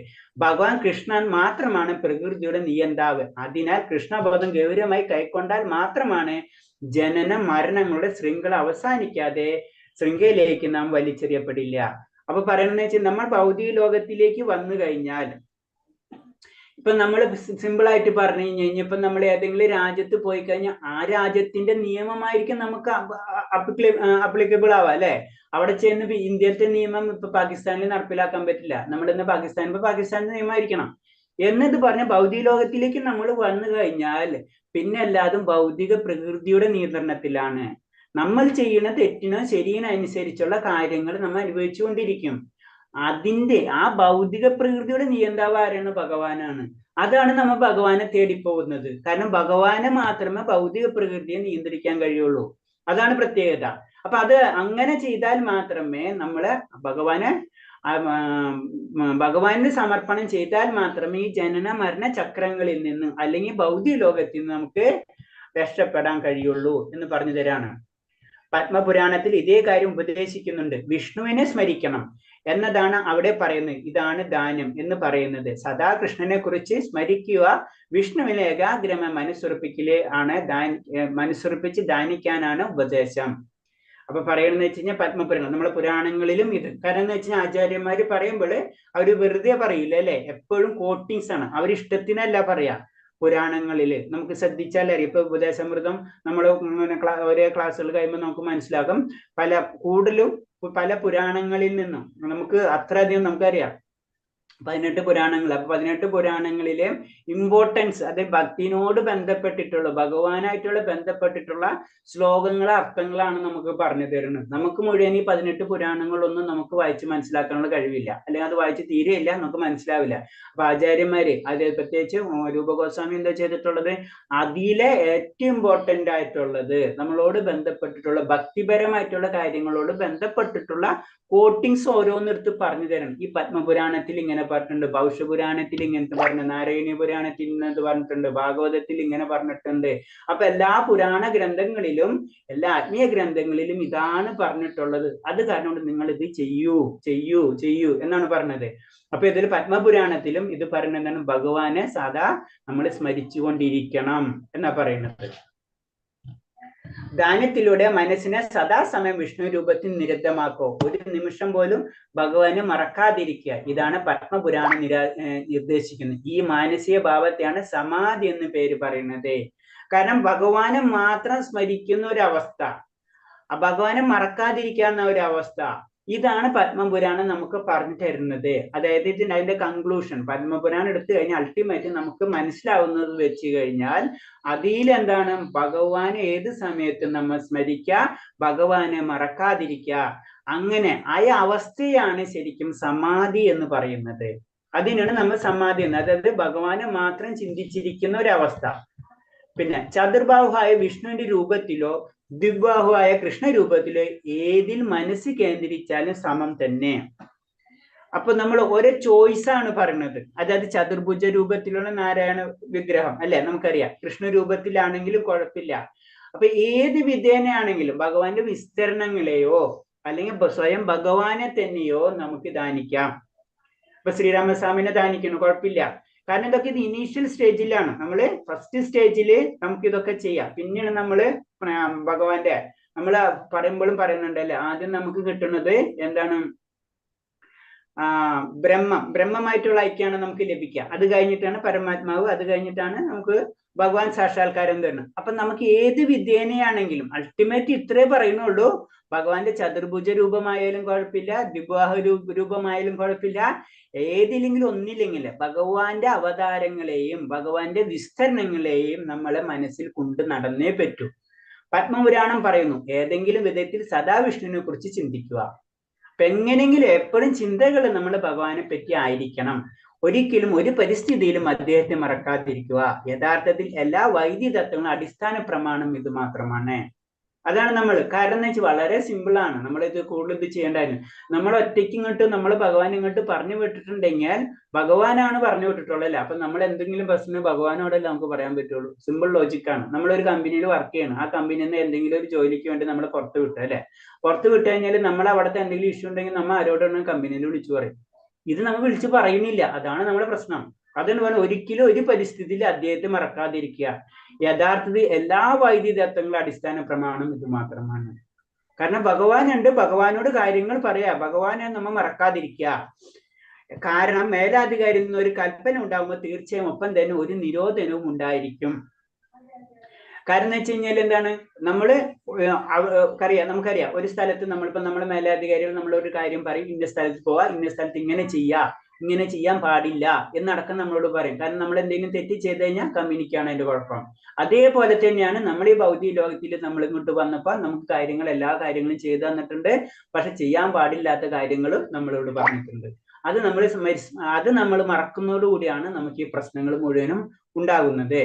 ഭഗവാൻ കൃഷ്ണൻ മാത്രമാണ് പ്രകൃതിയുടെ നിയന്താവ്. അതിനാൽ കൃഷ്ണബോധം ഗൗരവമായി കൈക്കൊണ്ടാൽ മാത്രമാണ് ജനന മരണങ്ങളുടെ ശൃംഖല അവസാനിക്കാതെ ശൃംഖലയിലേക്ക് നാം വലിച്ചെറിയപ്പെടില്ല. അപ്പൊ പറയുന്നത് വെച്ചാൽ നമ്മൾ ഭൗതിക ലോകത്തിലേക്ക് വന്നു കഴിഞ്ഞാൽ, ഇപ്പൊ നമ്മൾ സിമ്പിൾ ആയിട്ട് പറഞ്ഞു കഴിഞ്ഞാൽ, ഇപ്പൊ നമ്മൾ ഏതെങ്കിലും രാജ്യത്ത് പോയി കഴിഞ്ഞാൽ ആ രാജ്യത്തിന്റെ നിയമമായിരിക്കും നമുക്ക് അപ്ലിക്കബിൾ ആവാ, അല്ലെ? അവിടെ ചെന്ന് ഇന്ത്യയിലത്തെ നിയമം ഇപ്പൊ പാകിസ്ഥാനിൽ നടപ്പിലാക്കാൻ പറ്റില്ല. നമ്മളിന്ന് പാകിസ്ഥാൻ ഇപ്പൊ പാകിസ്ഥാന്റെ നിയമമായിരിക്കണം എന്നത് പറഞ്ഞ ഭൗതിക ലോകത്തിലേക്ക് നമ്മൾ വന്നു കഴിഞ്ഞാൽ പിന്നെ എല്ലാതും ഭൗതിക പ്രകൃതിയുടെ നിയന്ത്രണത്തിലാണ്. നമ്മൾ ചെയ്യുന്ന തെറ്റിനോ ശരിയിനോ അനുസരിച്ചുള്ള കാര്യങ്ങൾ നമ്മൾ അനുഭവിച്ചുകൊണ്ടിരിക്കും. അതിന്റെ ആ ഭൗതിക പ്രകൃതിയുടെ നിയന്താവ് ആരാണ്? ഭഗവാനാണ്. അതാണ് നമ്മൾ ഭഗവാനെ തേടിപ്പോകുന്നത്. കാരണം ഭഗവാനെ മാത്രമേ ഭൗതിക പ്രകൃതിയെ നിയന്ത്രിക്കാൻ കഴിയുള്ളൂ. അതാണ് പ്രത്യേകത. അപ്പൊ അത് അങ്ങനെ ചെയ്താൽ മാത്രമേ നമ്മള് ഭഗവാനെ ഭഗവാന് സമർപ്പണം ചെയ്താൽ മാത്രമേ ഈ ജനന മരണ ചക്രങ്ങളിൽ നിന്ന് അല്ലെങ്കിൽ ഭൗതിക ലോകത്തിൽ നിന്ന് നമുക്ക് രക്ഷപ്പെടാൻ കഴിയുള്ളൂ എന്ന് പറഞ്ഞു തരാണ്. പത്മപുരാണത്തിൽ ഇതേ കാര്യം ഉപദേശിക്കുന്നുണ്ട്. വിഷ്ണുവിനെ സ്മരിക്കണം എന്നതാണ് അവിടെ പറയുന്നത്. ഇതാണ് ദാനം എന്ന് പറയുന്നത്. സദാ കൃഷ്ണനെ കുറിച്ച് സ്മരിക്കുക, വിഷ്ണുവിനെ ഏകാഗ്രമ മനസ്സുറപ്പിക്കല് ആണ് മനസ്സുറപ്പിച്ച് ദാനിക്കാനാണ് ഉപദേശം. അപ്പൊ പറയണെന്ന് വെച്ച് കഴിഞ്ഞാൽ പത്മപുരാണം നമ്മളെ പുരാണങ്ങളിലും ഇത് കാരണം എന്ന് വെച്ചാൽ ആചാര്യന്മാര് പറയുമ്പോൾ അവര് വെറുതെ പറയില്ല, അല്ലെ? എപ്പോഴും കോട്ടിങ്സ് ആണ്, അവരിഷ്ടത്തിനല്ല പറയാ. പുരാണങ്ങളില് നമുക്ക് ശ്രദ്ധിച്ചാൽ അറിയാം. ഇപ്പൊ ഉപദേശാമൃതം നമ്മൾ ഒരേ ക്ലാസ്സുകൾ കഴിയുമ്പോൾ നമുക്ക് മനസ്സിലാകും. പല കൂടുതലും പല പുരാണങ്ങളിൽ നിന്നും നമുക്ക് അത്രയധികം നമുക്കറിയാം. 18 പുരാണങ്ങൾ. അപ്പൊ 18 പുരാണങ്ങളിലെ ഇമ്പോർട്ടൻസ്, അത് ഭക്തിനോട് ബന്ധപ്പെട്ടിട്ടുള്ള ഭഗവാനായിട്ടുള്ള ബന്ധപ്പെട്ടിട്ടുള്ള ശ്ലോകങ്ങളെ അർത്ഥങ്ങളാണ് നമുക്ക് പറഞ്ഞു തരുന്നത്. നമുക്ക് മുഴുവൻ ഈ 18 പുരാണങ്ങളൊന്നും നമുക്ക് വായിച്ച് മനസ്സിലാക്കാനുള്ള കഴിവില്ല, അല്ലെങ്കിൽ അത് വായിച്ച് തീരെയില്ല, നമുക്ക് മനസ്സിലാവില്ല. അപ്പൊ ആചാര്യന്മാര് അത് പ്രത്യേകിച്ച് രൂപഗോസ്വാമി എന്താ ചെയ്തിട്ടുള്ളത്, അതിലെ ഏറ്റവും ഇമ്പോർട്ടന്റ് ആയിട്ടുള്ളത് നമ്മളോട് ബന്ധപ്പെട്ടിട്ടുള്ള ഭക്തിപരമായിട്ടുള്ള കാര്യങ്ങളോട് ബന്ധപ്പെട്ടിട്ടുള്ള കോട്ടിങ്സ് ഓരോന്നെടുത്ത് പറഞ്ഞു തരണം. ഈ പത്മപുരാണത്തിൽ ഇങ്ങനെ പറഞ്ഞിട്ടുണ്ട്, ഭവിഷ്യപുരാണത്തിൽ ഇങ്ങനത്തെ പറഞ്ഞു, നാരായണീയ പുരാണത്തിൽ ഇന്നത് പറഞ്ഞിട്ടുണ്ട്, ഭാഗവതത്തിൽ ഇങ്ങനെ പറഞ്ഞിട്ടുണ്ട്. അപ്പൊ എല്ലാ പുരാണ ഗ്രന്ഥങ്ങളിലും എല്ലാ ആത്മീയ ഗ്രന്ഥങ്ങളിലും ഇതാണ് പറഞ്ഞിട്ടുള്ളത്. അത് കാരണം നിങ്ങൾ ഇത് ചെയ്യൂ ചെയ്യൂ ചെയ്യൂ എന്നാണ് പറഞ്ഞത്. അപ്പൊ ഇതിൽ പത്മപുരാണത്തിലും ഇത് പറയുന്നതാണ്, ഭഗവാനെ സദാ നമ്മൾ സ്മരിച്ചുകൊണ്ടിരിക്കണം എന്നാ പറയുന്നത്. ദാനത്തിലൂടെ മനസ്സിനെ സദാസമയം വിഷ്ണു രൂപത്തിൽ നിരദ്ധമാക്കോ, ഒരു നിമിഷം പോലും ഭഗവാനെ മറക്കാതിരിക്കുക. ഇതാണ് പത്മപുരാണം നിർദ്ദേശിക്കുന്നത്. ഈ മാനസിക ഭാവത്തെയാണ് സമാധി എന്ന് പേര് പറയുന്നത്. കാരണം ഭഗവാനെ മാത്രം സ്മരിക്കുന്ന ഒരവസ്ഥ, ആ ഭഗവാനെ മറക്കാതിരിക്കാന്ന ഒരവസ്ഥ, ഇതാണ് പത്മപുരാണം നമുക്ക് പറഞ്ഞു തരുന്നത്. അതായത് ഇതിന് അതിന്റെ കൺക്ലൂഷൻ പത്മപുരാണം എടുത്തു കഴിഞ്ഞാൽ അൾട്ടിമേറ്റ് നമുക്ക് മനസ്സിലാവുന്നത് വെച്ച് കഴിഞ്ഞാൽ അതിലെന്താണ്, ഭഗവാനെ ഏത് സമയത്തും നമ്മൾ സ്മരിക്കുക, ഭഗവാനെ മറക്കാതിരിക്കുക. അങ്ങനെ ആ അവസ്ഥയാണ് ശരിക്കും സമാധി എന്ന് പറയുന്നത്. അതിനാണ് നമ്മൾ സമാധി എന്ന്, അതായത് ഭഗവാനെ മാത്രം ചിന്തിച്ചിരിക്കുന്ന ഒരവസ്ഥ. പിന്നെ ചതുർബാഹുവായ വിഷ്ണുവിന്റെ രൂപത്തിലോ ദ്വിബാഹുവായ കൃഷ്ണ രൂപത്തിലോ ഏതിൽ മനസ്സ് കേന്ദ്രീകരിച്ചാലും സമം തന്നെ. അപ്പൊ നമ്മൾ ഓരോ ചോയ്സ് ആണ് പറയുന്നത്. അതായത് ചതുർഭുജ രൂപത്തിലുള്ള നാരായണ വിഗ്രഹം അല്ലെ, നമുക്കറിയാം. കൃഷ്ണ രൂപത്തിലാണെങ്കിലും കുഴപ്പമില്ല. അപ്പൊ ഏത് വിധേനയാണെങ്കിലും ഭഗവാന്റെ വിസ്തരണങ്ങളെയോ അല്ലെങ്കിൽ സ്വയം ഭഗവാനെ തന്നെയോ നമുക്ക് ദാനിക്കാം. ഇപ്പൊ ശ്രീരാമസ്വാമിനെ ദാനിക്കണം, കുഴപ്പമില്ല. കാരണം ഇതൊക്കെ ഇത് ഇനീഷ്യൽ സ്റ്റേജിലാണ്. നമ്മള് ഫസ്റ്റ് സ്റ്റേജില് നമുക്ക് ഇതൊക്കെ ചെയ്യാം. പിന്നീട് നമ്മള് ഭഗവാന്റെ നമ്മള് പറയുമ്പോഴും പറയുന്നുണ്ടല്ലേ, ആദ്യം നമുക്ക് കിട്ടുന്നത് എന്താണ്, ബ്രഹ്മമായിട്ടുള്ള ഐക്യമാണ് നമുക്ക് ലഭിക്കുക. അത് കഴിഞ്ഞിട്ടാണ് പരമാത്മാവ്, അത് കഴിഞ്ഞിട്ടാണ് നമുക്ക് ഭഗവാൻ സാക്ഷാത്കാരം തരുന്നത്. അപ്പൊ നമുക്ക് ഏത് വിദ്യേനയാണെങ്കിലും അൾട്ടിമേറ്റ് ഇത്രേ പറയുന്നുള്ളൂ, ഭഗവാന്റെ ചതുർഭുജ രൂപമായാലും കുഴപ്പമില്ല, ദ്വിബാഹു രൂപമായാലും കുഴപ്പമില്ല, ഏതിലെങ്കിലും ഒന്നില്ലെങ്കിൽ ഭഗവാന്റെ അവതാരങ്ങളെയും ഭഗവാന്റെ വിസ്തരണങ്ങളെയും നമ്മളെ മനസ്സിൽ കൊണ്ട് നടന്നേ പറ്റൂ. പത്മപുരാണം പറയുന്നു, ഏതെങ്കിലും വിധത്തിൽ സദാ വിഷ്ണുവിനെ കുറിച്ച് ചിന്തിക്കുക. അപ്പൊ എങ്ങനെയെങ്കിലും എപ്പോഴും ചിന്തകൾ നമ്മൾ ഭഗവാനെ പറ്റി ആയിരിക്കണം. ഒരിക്കലും ഒരു പരിസ്ഥിതിയിലും അദ്ദേഹത്തെ മറക്കാതിരിക്കുക. യഥാർത്ഥത്തിൽ എല്ലാ വൈദിക തത്വങ്ങളും അടിസ്ഥാന പ്രമാണം ഇത് മാത്രമാണ്. അതാണ് നമ്മൾ, കാരണം എന്ന് വെച്ചാൽ വളരെ സിമ്പിൾ ആണ്. നമ്മളിത് കൂടുതൽ ഇത് ചെയ്യേണ്ടായിരുന്നു. നമ്മൾ ഒറ്റയ്ക്ക് ഇങ്ങോട്ട് നമ്മൾ ഭഗവാൻ ഇങ്ങോട്ട് പറഞ്ഞു വിട്ടിട്ടുണ്ടെങ്കിൽ ഭഗവാനാണ് പറഞ്ഞു വിട്ടിട്ടുള്ളത് അല്ലേ? അപ്പൊ നമ്മൾ എന്തെങ്കിലും പ്രശ്നം ഭഗവാനോടല്ലേ നമുക്ക് പറയാൻ പറ്റുള്ളൂ. സിമ്പിൾ ലോജിക്കാണ്. നമ്മളൊരു കമ്പനിയിൽ വർക്ക് ചെയ്യണം, ആ കമ്പനിയിൽ നിന്ന് എന്തെങ്കിലും ഒരു ജോലിക്ക് വേണ്ടി നമ്മൾ പുറത്ത് വിട്ടു അല്ലെ? പുറത്ത് വിട്ടു കഴിഞ്ഞാൽ നമ്മൾ അവിടുത്തെ എന്തെങ്കിലും ഇഷ്യൂ ഉണ്ടെങ്കിൽ നമ്മൾ ആരോടാണ് കമ്പനിയിൽ വിളിച്ചു പറയും. ഇത് നമ്മൾ വിളിച്ചു പറയുന്നില്ല, അതാണ് നമ്മുടെ പ്രശ്നം. അതാണ് പറഞ്ഞ ഒരിക്കലും ഒരു പരിസ്ഥിതിയിൽ അദ്ദേഹത്തെ മറക്കാതിരിക്കുക. യഥാർത്ഥത്തിൽ എല്ലാ വൈദിക തത്വങ്ങളും അടിസ്ഥാന പ്രമാണം ഇത് മാത്രമാണ്. കാരണം ഭഗവാനുണ്ട്, ഭഗവാനോട് കാര്യങ്ങൾ പറയാ, ഭഗവാനെ നമ്മൾ മറക്കാതിരിക്കുക. കാരണം മേലാധികാരിയിൽ നിന്ന് ഒരു കൽപ്പന ഉണ്ടാകുമ്പോൾ തീർച്ചയായും ഒപ്പം തന്നെ ഒരു നിരോധനവും ഉണ്ടായിരിക്കും. കാരണം എന്ന് വെച്ച് കഴിഞ്ഞാൽ എന്താണ്, നമ്മള് അറിയാം, നമുക്കറിയാം ഒരു സ്ഥലത്ത് നമ്മളിപ്പോ നമ്മളെ മേലാധികാരികൾ നമ്മളൊരു കാര്യം പറയും, ഇന്ന സ്ഥലത്ത് പോവാ, ഇന്ന സ്ഥലത്ത് ഇങ്ങനെ ചെയ്യാ, ഇങ്ങനെ ചെയ്യാൻ പാടില്ല എന്നടക്കം നമ്മളോട് പറയും. കാരണം നമ്മൾ എന്തെങ്കിലും തെറ്റ് ചെയ്ത് കഴിഞ്ഞാൽ കമ്പനിക്കാണ് അതിന്റെ കുഴപ്പം. അതേപോലെ തന്നെയാണ് നമ്മൾ ഈ ഭൗതിക ലോകത്തിൽ നമ്മൾ ഇങ്ങോട്ട് വന്നപ്പോ നമുക്ക് കാര്യങ്ങൾ എല്ലാ കാര്യങ്ങളും ചെയ്തു തന്നിട്ടുണ്ട്. പക്ഷെ ചെയ്യാൻ പാടില്ലാത്ത കാര്യങ്ങളും നമ്മളോട് പറഞ്ഞിട്ടുണ്ട്. അത് നമ്മൾ മറക്കുന്നതോടുകൂടിയാണ് നമുക്ക് ഈ പ്രശ്നങ്ങൾ മുഴുവനും ഉണ്ടാകുന്നത്.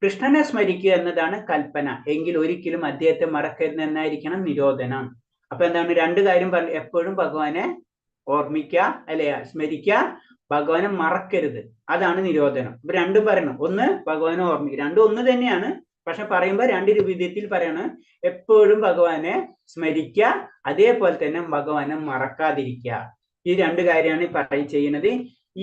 കൃഷ്ണനെ സ്മരിക്കുക എന്നതാണ് കൽപ്പന എങ്കിൽ ഒരിക്കലും അദ്ദേഹത്തെ മറക്കരുത് എന്നായിരിക്കണം നിരോധനം. അപ്പൊ എന്താണ്, രണ്ട് കാര്യം പറഞ്ഞു, എപ്പോഴും ഭഗവാനെ ഓർമ്മിക്കുക അല്ലെ, സ്മരിക്കുക, ഭഗവാനെ മറക്കരുത്, അതാണ് നിരോധനം. അപ്പൊ രണ്ടും പറയണം, ഒന്ന് ഭഗവാനെ ഓർമ്മിക്കുക, രണ്ടും ഒന്ന് തന്നെയാണ്, പക്ഷെ പറയുമ്പോ രണ്ട് വിധത്തിൽ പറയാണ്. എപ്പോഴും ഭഗവാനെ സ്മരിക്കുക, അതേപോലെ തന്നെ ഭഗവാനെ മറക്കാതിരിക്കുക. ഈ രണ്ട് കാര്യമാണ് ചെയ്യുന്നത്.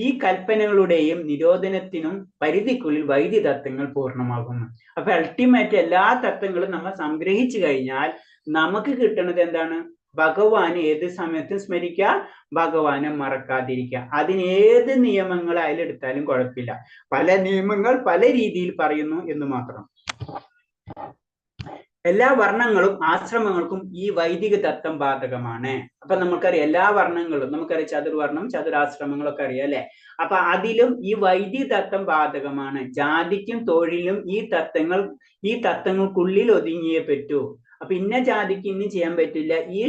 ഈ കൽപ്പനകളുടെയും നിരോധനത്തിനും പരിധിക്കുള്ളിൽ വൈദിക തത്വങ്ങൾ പൂർണ്ണമാകുന്നു. അപ്പൊ അൾട്ടിമേറ്റ് എല്ലാ തത്വങ്ങളും നമ്മൾ സംഗ്രഹിച്ചു കഴിഞ്ഞാൽ നമുക്ക് കിട്ടുന്നത് എന്താണ്? ഭഗവാനെ ഏത് സമയത്തും സ്മരിക്കുക, ഭഗവാനെ മറക്കാതിരിക്കുക. അതിനേത് നിയമങ്ങൾ അതിലെടുത്താലും കുഴപ്പമില്ല. പല നിയമങ്ങൾ പല രീതിയിൽ പറയുന്നു എന്ന് മാത്രം. എല്ലാ വർണ്ണങ്ങളും ആശ്രമങ്ങൾക്കും ഈ വൈദിക തത്വം ബാധകമാണ്. അപ്പൊ നമുക്കറിയാം എല്ലാ വർണ്ണങ്ങളും, നമുക്കറിയാം ചതുർവർണ്ണം ചതുരാശ്രമങ്ങളൊക്കെ അറിയാം അല്ലെ? അപ്പൊ അതിലും ഈ വൈദിക തത്വം ബാധകമാണ്. ജാതിക്കും തൊഴിലും ഈ തത്വങ്ങൾക്കുള്ളിൽ ഒതുങ്ങിയേ പറ്റൂ. അപ്പൊ ഇന്ന ജാതിക്ക് ഇനി ചെയ്യാൻ പറ്റില്ല, ഈ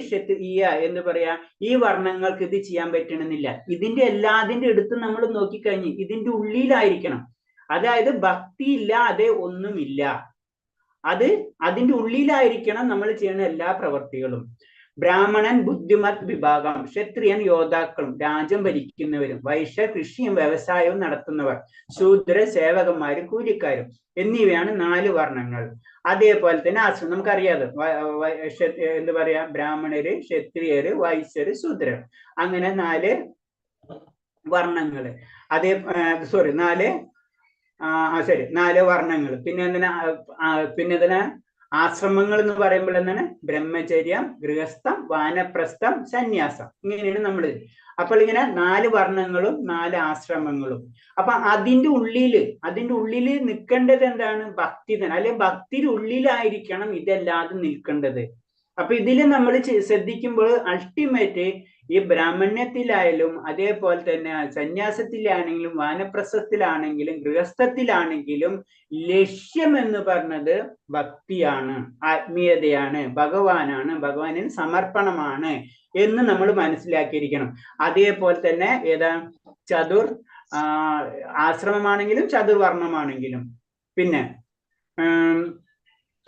ഈ എന്താ പറയാ ഈ വർണ്ണങ്ങൾക്ക് ഇത് ചെയ്യാൻ പറ്റണമെന്നില്ല. ഇതിന്റെ എല്ലാതിന്റെ അടുത്ത് നമ്മൾ നോക്കിക്കഴിഞ്ഞ് ഇതിന്റെ ഉള്ളിലായിരിക്കണം. അതായത് ഭക്തി ഇല്ലാതെ ഒന്നുമില്ല. അത് അതിന്റെ ഉള്ളിലായിരിക്കണം നമ്മൾ ചെയ്യുന്ന എല്ലാ പ്രവർത്തികളും. ബ്രാഹ്മണൻ ബുദ്ധിമത് വിഭാഗം, ക്ഷത്രിയൻ യോദ്ധാക്കളും രാജ്യം ഭരിക്കുന്നവരും, വൈശ്യ കൃഷിയും വ്യവസായവും നടത്തുന്നവർ, ശൂദ്ര സേവകന്മാരും കൂലിക്കാരും എന്നിവയാണ് 4 വർണ്ണങ്ങൾ. അതേപോലെ തന്നെ ആശ്രമം നമുക്കറിയാതെ എന്താ പറയാ, ബ്രാഹ്മണര്, ക്ഷത്രിയര്, വൈശ്യര്, ശൂദ്രർ, അങ്ങനെ 4 വർണ്ണങ്ങള്. അതേ സോറി 4 4 വർണ്ണങ്ങൾ. പിന്നെ എന്തിനാ പിന്നെ എന്തിനാ ആശ്രമങ്ങൾ എന്ന് പറയുമ്പോൾ എന്താണ്? ബ്രഹ്മചര്യം, ഗൃഹസ്ഥം, വാനപ്രസ്ഥം, സന്യാസം, ഇങ്ങനെയാണ് നമ്മൾ. അപ്പോൾ ഇങ്ങനെ 4 വർണ്ണങ്ങളും 4 ആശ്രമങ്ങളും. അപ്പൊ അതിന്റെ ഉള്ളില് നിൽക്കേണ്ടത് എന്താണ്? ഭക്തി തന്നെ. അല്ലെ ഭക്തിയുടെ ഉള്ളിലായിരിക്കണം ഇതെല്ലാതും നിൽക്കേണ്ടത്. അപ്പൊ ഇതില് നമ്മൾ ശ്രദ്ധിക്കുമ്പോൾ അൾട്ടിമേറ്റ് ഈ ബ്രാഹ്മണ്യത്തിലായാലും അതേപോലെ തന്നെ സന്യാസത്തിലാണെങ്കിലും വാനപ്രസ്ഥത്തിലാണെങ്കിലും ഗൃഹസ്ഥത്തിലാണെങ്കിലും ലക്ഷ്യം എന്ന് പറഞ്ഞത് ഭക്തിയാണ്, ആത്മീയതയാണ്, ഭഗവാനാണ്, ഭഗവാനിന് സമർപ്പണമാണ് എന്ന് നമ്മൾ മനസ്സിലാക്കിയിരിക്കണം. അതേപോലെ തന്നെ ഏതാ ചതുർ ആശ്രമമാണെങ്കിലും ചതുർവർണ്ണമാണെങ്കിലും. പിന്നെ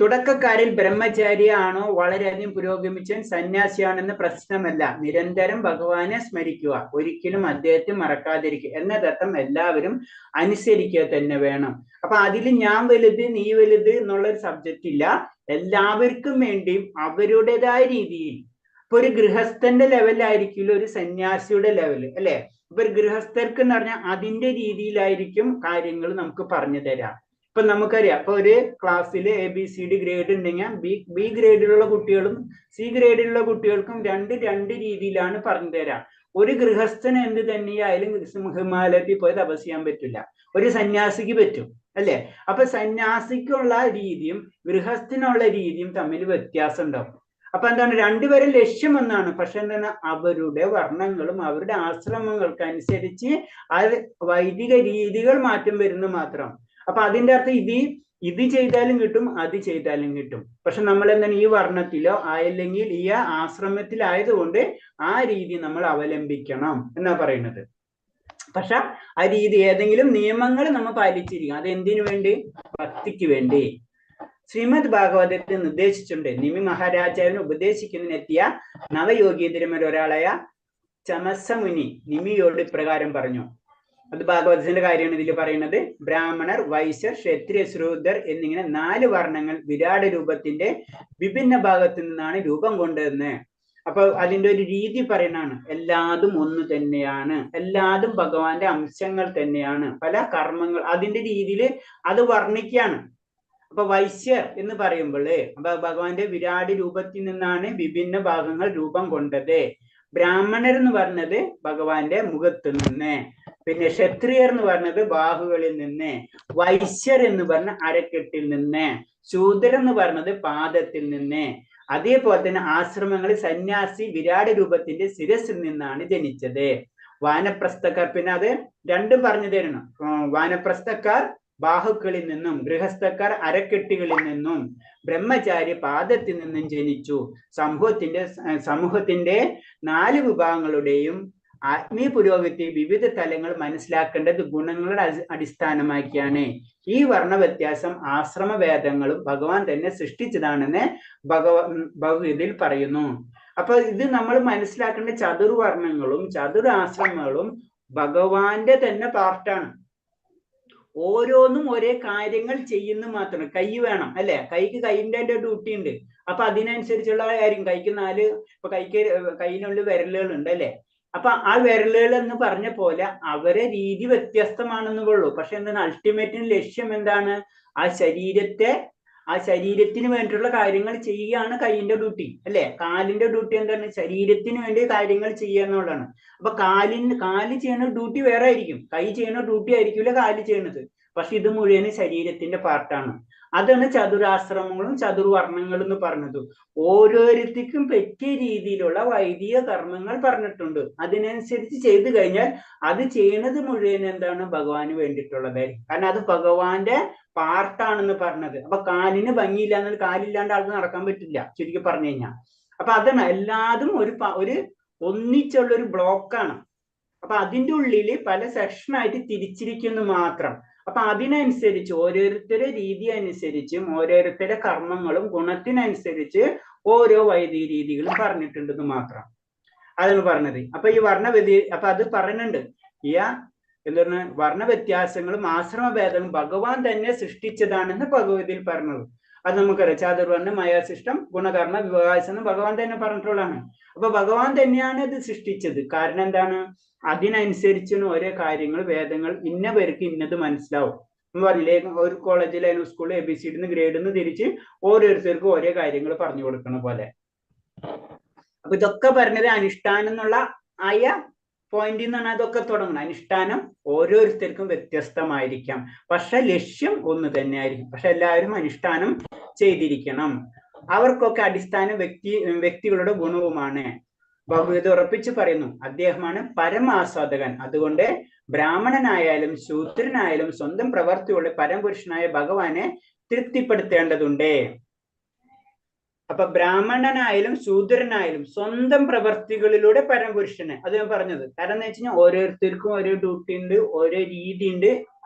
തുടക്കക്കാരിൽ ബ്രഹ്മചാരിയാണോ വളരെയധികം പുരോഗമിച്ചൻ സന്യാസിയാണെന്ന പ്രശ്നമല്ല. നിരന്തരം ഭഗവാനെ സ്മരിക്കുക, ഒരിക്കലും അദ്ദേഹത്തെ മറക്കാതിരിക്കുക എന്ന തത്വം എല്ലാവരും അനുസരിക്കുക തന്നെ വേണം. അപ്പൊ അതിൽ ഞാൻ വലുത് നീ വലുത് എന്നുള്ളൊരു സബ്ജക്റ്റ് ഇല്ല. എല്ലാവർക്കും വേണ്ടിയും അവരുടേതായ രീതിയിൽ. ഇപ്പൊ ഒരു ഗൃഹസ്ഥന്റെ ലെവലായിരിക്കില്ല ഒരു സന്യാസിയുടെ ലെവല്, അല്ലെ? ഇപ്പൊ ഒരു ഗൃഹസ്ഥർക്ക് എന്ന് പറഞ്ഞാൽ അതിന്റെ രീതിയിലായിരിക്കും കാര്യങ്ങൾ നമുക്ക് പറഞ്ഞു തരാം. ഇപ്പൊ നമുക്കറിയാം, ഇപ്പൊ ഒരു ക്ലാസ്സിൽ A B C D grade ഉണ്ടെങ്കിൽ ബി ഗ്രേഡിലുള്ള കുട്ടികളും സി ഗ്രേഡിലുള്ള കുട്ടികൾക്കും രണ്ട് രണ്ട് രീതിയിലാണ് പറഞ്ഞു തരാം. ഒരു ഗൃഹസ്ഥന് എന്ത് തന്നെയായാലും ഹിമാലയത്തിൽ പോയി തപസ് ചെയ്യാൻ പറ്റില്ല, ഒരു സന്യാസിക്ക് പറ്റും അല്ലെ? അപ്പൊ സന്യാസിക്കുള്ള രീതിയും ഗൃഹസ്ഥനുള്ള രീതിയും തമ്മിൽ വ്യത്യാസം ഉണ്ടാവും. അപ്പൊ എന്താണ്, രണ്ടുപേരും ലക്ഷ്യം ഒന്നാണ്, പക്ഷെ എന്താണ്, അവരുടെ വർണ്ണങ്ങളും അവരുടെ ആശ്രമങ്ങൾക്ക് അനുസരിച്ച് ആ വൈദിക രീതികൾ മാറ്റം വരുന്നു മാത്രം. അപ്പൊ അതിന്റെ അർത്ഥം ഇത് ഇത് ചെയ്താലും കിട്ടും, അത് ചെയ്താലും കിട്ടും. പക്ഷെ നമ്മൾ എന്താണ്, ഈ വർണ്ണത്തിലോ അല്ലെങ്കിൽ ഈ ആശ്രമത്തിലായതുകൊണ്ട് ആ രീതി നമ്മൾ അവലംബിക്കണം എന്നാ പറയുന്നത്. പക്ഷെ ആ രീതി ഏതെങ്കിലും നിയമങ്ങൾ നമ്മൾ പാലിച്ചിരിക്കണം. അത് എന്തിനു വേണ്ടി? ഭക്തിക്ക് വേണ്ടി. ശ്രീമദ് ഭാഗവതത്തിൽ നിർദ്ദേശിച്ചിട്ടുണ്ട്. നിമി മഹാരാജാവിനെ ഉപദേശിക്കുന്നതിനെത്തിയ നവയോഗീന്ദ്രന്മാരിൽ ഒരാളായ ചമസമുനി നിമിയോട് ഇപ്രകാരം പറഞ്ഞു. അത് ഭാഗവതത്തിന്റെ കാര്യമാണ് ഇതിൽ പറയുന്നത്. ബ്രാഹ്മണർ, വൈശ്യർ, ക്ഷത്രിയ, ശൂദ്രർ എന്നിങ്ങനെ 4 വർണ്ണങ്ങൾ വിരാട രൂപത്തിന്റെ വിഭിന്ന ഭാഗത്തു നിന്നാണ് രൂപം കൊണ്ടതെന്ന്. അപ്പൊ അതിന്റെ ഒരു രീതി പറയണാണ്, എല്ലാതും ഒന്ന് തന്നെയാണ്, എല്ലാതും ഭഗവാന്റെ അംശങ്ങൾ തന്നെയാണ്, പല കർമ്മങ്ങൾ അതിന്റെ രീതിയിൽ അത് വർണ്ണിക്കുകയാണ്. അപ്പൊ വൈശ്യർ എന്ന് പറയുമ്പോൾ അപ്പൊ ഭഗവാന്റെ വിരാട് രൂപത്തിൽ നിന്നാണ് വിഭിന്ന ഭാഗങ്ങൾ രൂപം കൊണ്ടത്. ബ്രാഹ്മണർ എന്ന് പറഞ്ഞത് ഭഗവാന്റെ മുഖത്ത് നിന്ന്, പിന്നെ ക്ഷത്രിയർ എന്ന് പറഞ്ഞത് ബാഹുകളിൽ നിന്ന്, വൈശ്യർ എന്ന് പറഞ്ഞ അരക്കെട്ടിൽ നിന്ന്, ശൂദ്രർ എന്ന് പറഞ്ഞത് പാദത്തിൽ നിന്ന്, അതേപോലെ തന്നെ ആശ്രമങ്ങളിൽ സന്യാസി വിരാട് രൂപത്തിന്റെ ശിരസിൽ നിന്നാണ് ജനിച്ചത്. വാനപ്രസ്ഥക്കാർ, പിന്നെ അത് രണ്ടും പറഞ്ഞു തരണം. വാനപ്രസ്ഥക്കാർ ബാഹുക്കളിൽ നിന്നും, ഗൃഹസ്ഥക്കാർ അരക്കെട്ടുകളിൽ നിന്നും, ബ്രഹ്മചാരി പാദത്തിൽ നിന്നും ജനിച്ചു. സമൂഹത്തിന്റെ 4 വിഭാഗങ്ങളുടെയും ആത്മീയ പുരോഗതി വിവിധ തലങ്ങൾ മനസ്സിലാക്കേണ്ടത് ഗുണങ്ങളുടെ അടിസ്ഥാനമാക്കിയാണ്. ഈ വർണ്ണ വ്യത്യാസം ആശ്രമവേദങ്ങളും ഭഗവാൻ തന്നെ സൃഷ്ടിച്ചതാണെന്ന് ഭഗവത്ഗീതയിൽ പറയുന്നു. അപ്പൊ ഇത് നമ്മൾ മനസ്സിലാക്കേണ്ട ചതുർവർണ്ണങ്ങളും ചതുരാശ്രമങ്ങളും ഭഗവാന്റെ തന്നെ പാർട്ടാണ്. ഓരോന്നും ഒരേ കാര്യങ്ങൾ ചെയ്യുന്നു മാത്രം. കൈ വേണം അല്ലെ? കൈക്ക് കൈയിന്റെ ഡ്യൂട്ടി ഉണ്ട്. അപ്പൊ അതിനനുസരിച്ചുള്ള കാര്യം കൈക്ക് 4, ഇപ്പൊ കൈക്ക് കൈയിനുള്ളിൽ വിരലുകൾ ഉണ്ട് അല്ലെ? അപ്പൊ ആ വിരലുകൾ എന്ന് പറഞ്ഞ പോലെ അവരെ രീതി വ്യത്യസ്തമാണെന്നുള്ളൂ. പക്ഷെ എന്താണ് അൾട്ടിമേറ്റിന് ലക്ഷ്യം? എന്താണ്? ആ ശരീരത്തിന് വേണ്ടിയിട്ടുള്ള കാര്യങ്ങൾ ചെയ്യുകയാണ് കൈയിന്റെ ഡ്യൂട്ടി അല്ലെ? കാലിന്റെ ഡ്യൂട്ടി എന്താണ്? ശരീരത്തിന് വേണ്ടി കാര്യങ്ങൾ ചെയ്യുക എന്നുള്ളതാണ്. അപ്പൊ കാല് ചെയ്യുന്ന ഡ്യൂട്ടി വേറെ ആയിരിക്കും, കൈ ചെയ്യുന്ന ഡ്യൂട്ടി ആയിരിക്കില്ല കാല് ചെയ്യണത്. പക്ഷെ ഇത് മുഴുവൻ ശരീരത്തിന്റെ പാർട്ടാണ്. അതാണ് ചതുരാശ്രമങ്ങളും ചതുർവർണ്ണങ്ങളും എന്ന് പറഞ്ഞത്. ഓരോരുത്തർക്കും പറ്റിയ രീതിയിലുള്ള വൈദിക കർമ്മങ്ങൾ പറഞ്ഞിട്ടുണ്ട്. അതിനനുസരിച്ച് ചെയ്തു കഴിഞ്ഞാൽ അത് ചെയ്യണത് മുഴുവൻ എന്താണ്? ഭഗവാന് വേണ്ടിയിട്ടുള്ളതായിരിക്കും. കാരണം അത് ഭഗവാന്റെ പാർട്ടാണെന്ന് പറഞ്ഞത്. അപ്പൊ കാലിന് ഭംഗിയില്ല എന്നാൽ കാലില്ലാണ്ട് ആൾക്ക് നടക്കാൻ പറ്റില്ല ചുരുക്കി പറഞ്ഞു കഴിഞ്ഞാൽ. അപ്പൊ അതാണ് എല്ലാതും ഒരു ഒരു ഒന്നിച്ചുള്ളൊരു ബ്ലോക്കാണ്. അപ്പൊ അതിൻ്റെ ഉള്ളില് പല സെക്ഷനായിട്ട് തിരിച്ചിരിക്കുന്നു മാത്രം. അപ്പൊ അതിനനുസരിച്ച് ഓരോരുത്തരുടെ രീതി അനുസരിച്ചും ഓരോരുത്തരുടെ കർമ്മങ്ങളും ഗുണത്തിനനുസരിച്ച് ഓരോ വൈദിക രീതികളും പറഞ്ഞിട്ടുണ്ടെന്ന് മാത്രം അതാണ് പറഞ്ഞത്. അപ്പൊ ഈ അപ്പൊ അത് പറയുന്നുണ്ട്, ഈ എന്താ പറഞ്ഞ വർണ്ണ വ്യത്യാസങ്ങളും ആശ്രമഭേദങ്ങളും ഭഗവാൻ തന്നെ സൃഷ്ടിച്ചതാണെന്ന് ഭഗവതിയിൽ പറഞ്ഞത്. അത് നമുക്കറിയാം. ചാതുർവർണ്ണ മായാസിഷ്ടം ഗുണകർമ്മ വിവാഹം എന്ന് ഭഗവാൻ തന്നെ പറഞ്ഞിട്ടുള്ളതാണ്. അപ്പൊ ഭഗവാൻ തന്നെയാണ് ഇത് സൃഷ്ടിച്ചത്. കാരണം എന്താണ്? അതിനനുസരിച്ചാണ് ഓരോ കാര്യങ്ങൾ വേദങ്ങൾ ഇന്ന പേർക്ക് ഇന്നത് മനസ്സിലാവും എന്ന് പറഞ്ഞില്ലേ? ഒരു കോളേജിലായാലും സ്കൂളിൽ ABCD ഗ്രേഡിന്ന് തിരിച്ച് ഓരോരുത്തർക്കും ഓരോ കാര്യങ്ങൾ പറഞ്ഞു കൊടുക്കണ പോലെ. അപ്പൊ ഇതൊക്കെ പറഞ്ഞത് അനുഷ്ഠാനം എന്നുള്ള ആയ പോയിന്റിൽ നിന്നാണ് അതൊക്കെ തുടങ്ങുന്നത്. അനുഷ്ഠാനം ഓരോരുത്തർക്കും വ്യത്യസ്തമായിരിക്കാം, പക്ഷെ ലക്ഷ്യം ഒന്ന് തന്നെയായിരിക്കും. പക്ഷെ എല്ലാവരും അനുഷ്ഠാനം ചെയ്തിരിക്കണം. അവർക്കൊക്കെ അടിസ്ഥാന വ്യക്തികളുടെ ഗുണവുമാണ്. ഭഗവത് ഉറപ്പിച്ചു പറയുന്നു, അദ്ദേഹമാണ് പരമാസ്വാദകൻ. അതുകൊണ്ട് ബ്രാഹ്മണനായാലും ശൂദ്രനായാലും സ്വന്തം പ്രവർത്തിയോടെ പരമപുരുഷനായ ഭഗവാനെ തൃപ്തിപ്പെടുത്തേണ്ടതുണ്ട്. അപ്പൊ ബ്രാഹ്മണനായാലും ശൂദ്രനായാലും സ്വന്തം പ്രവർത്തികളിലൂടെ പരമപുരുഷനെ, അത് ഞാൻ പറഞ്ഞത്. കാരണം എന്ന് വെച്ച് കഴിഞ്ഞാൽ ഓരോരുത്തർക്കും ഓരോ ഡ്യൂട്ടി ഉണ്ട്, ഓരോ രീതി ഉണ്ട്.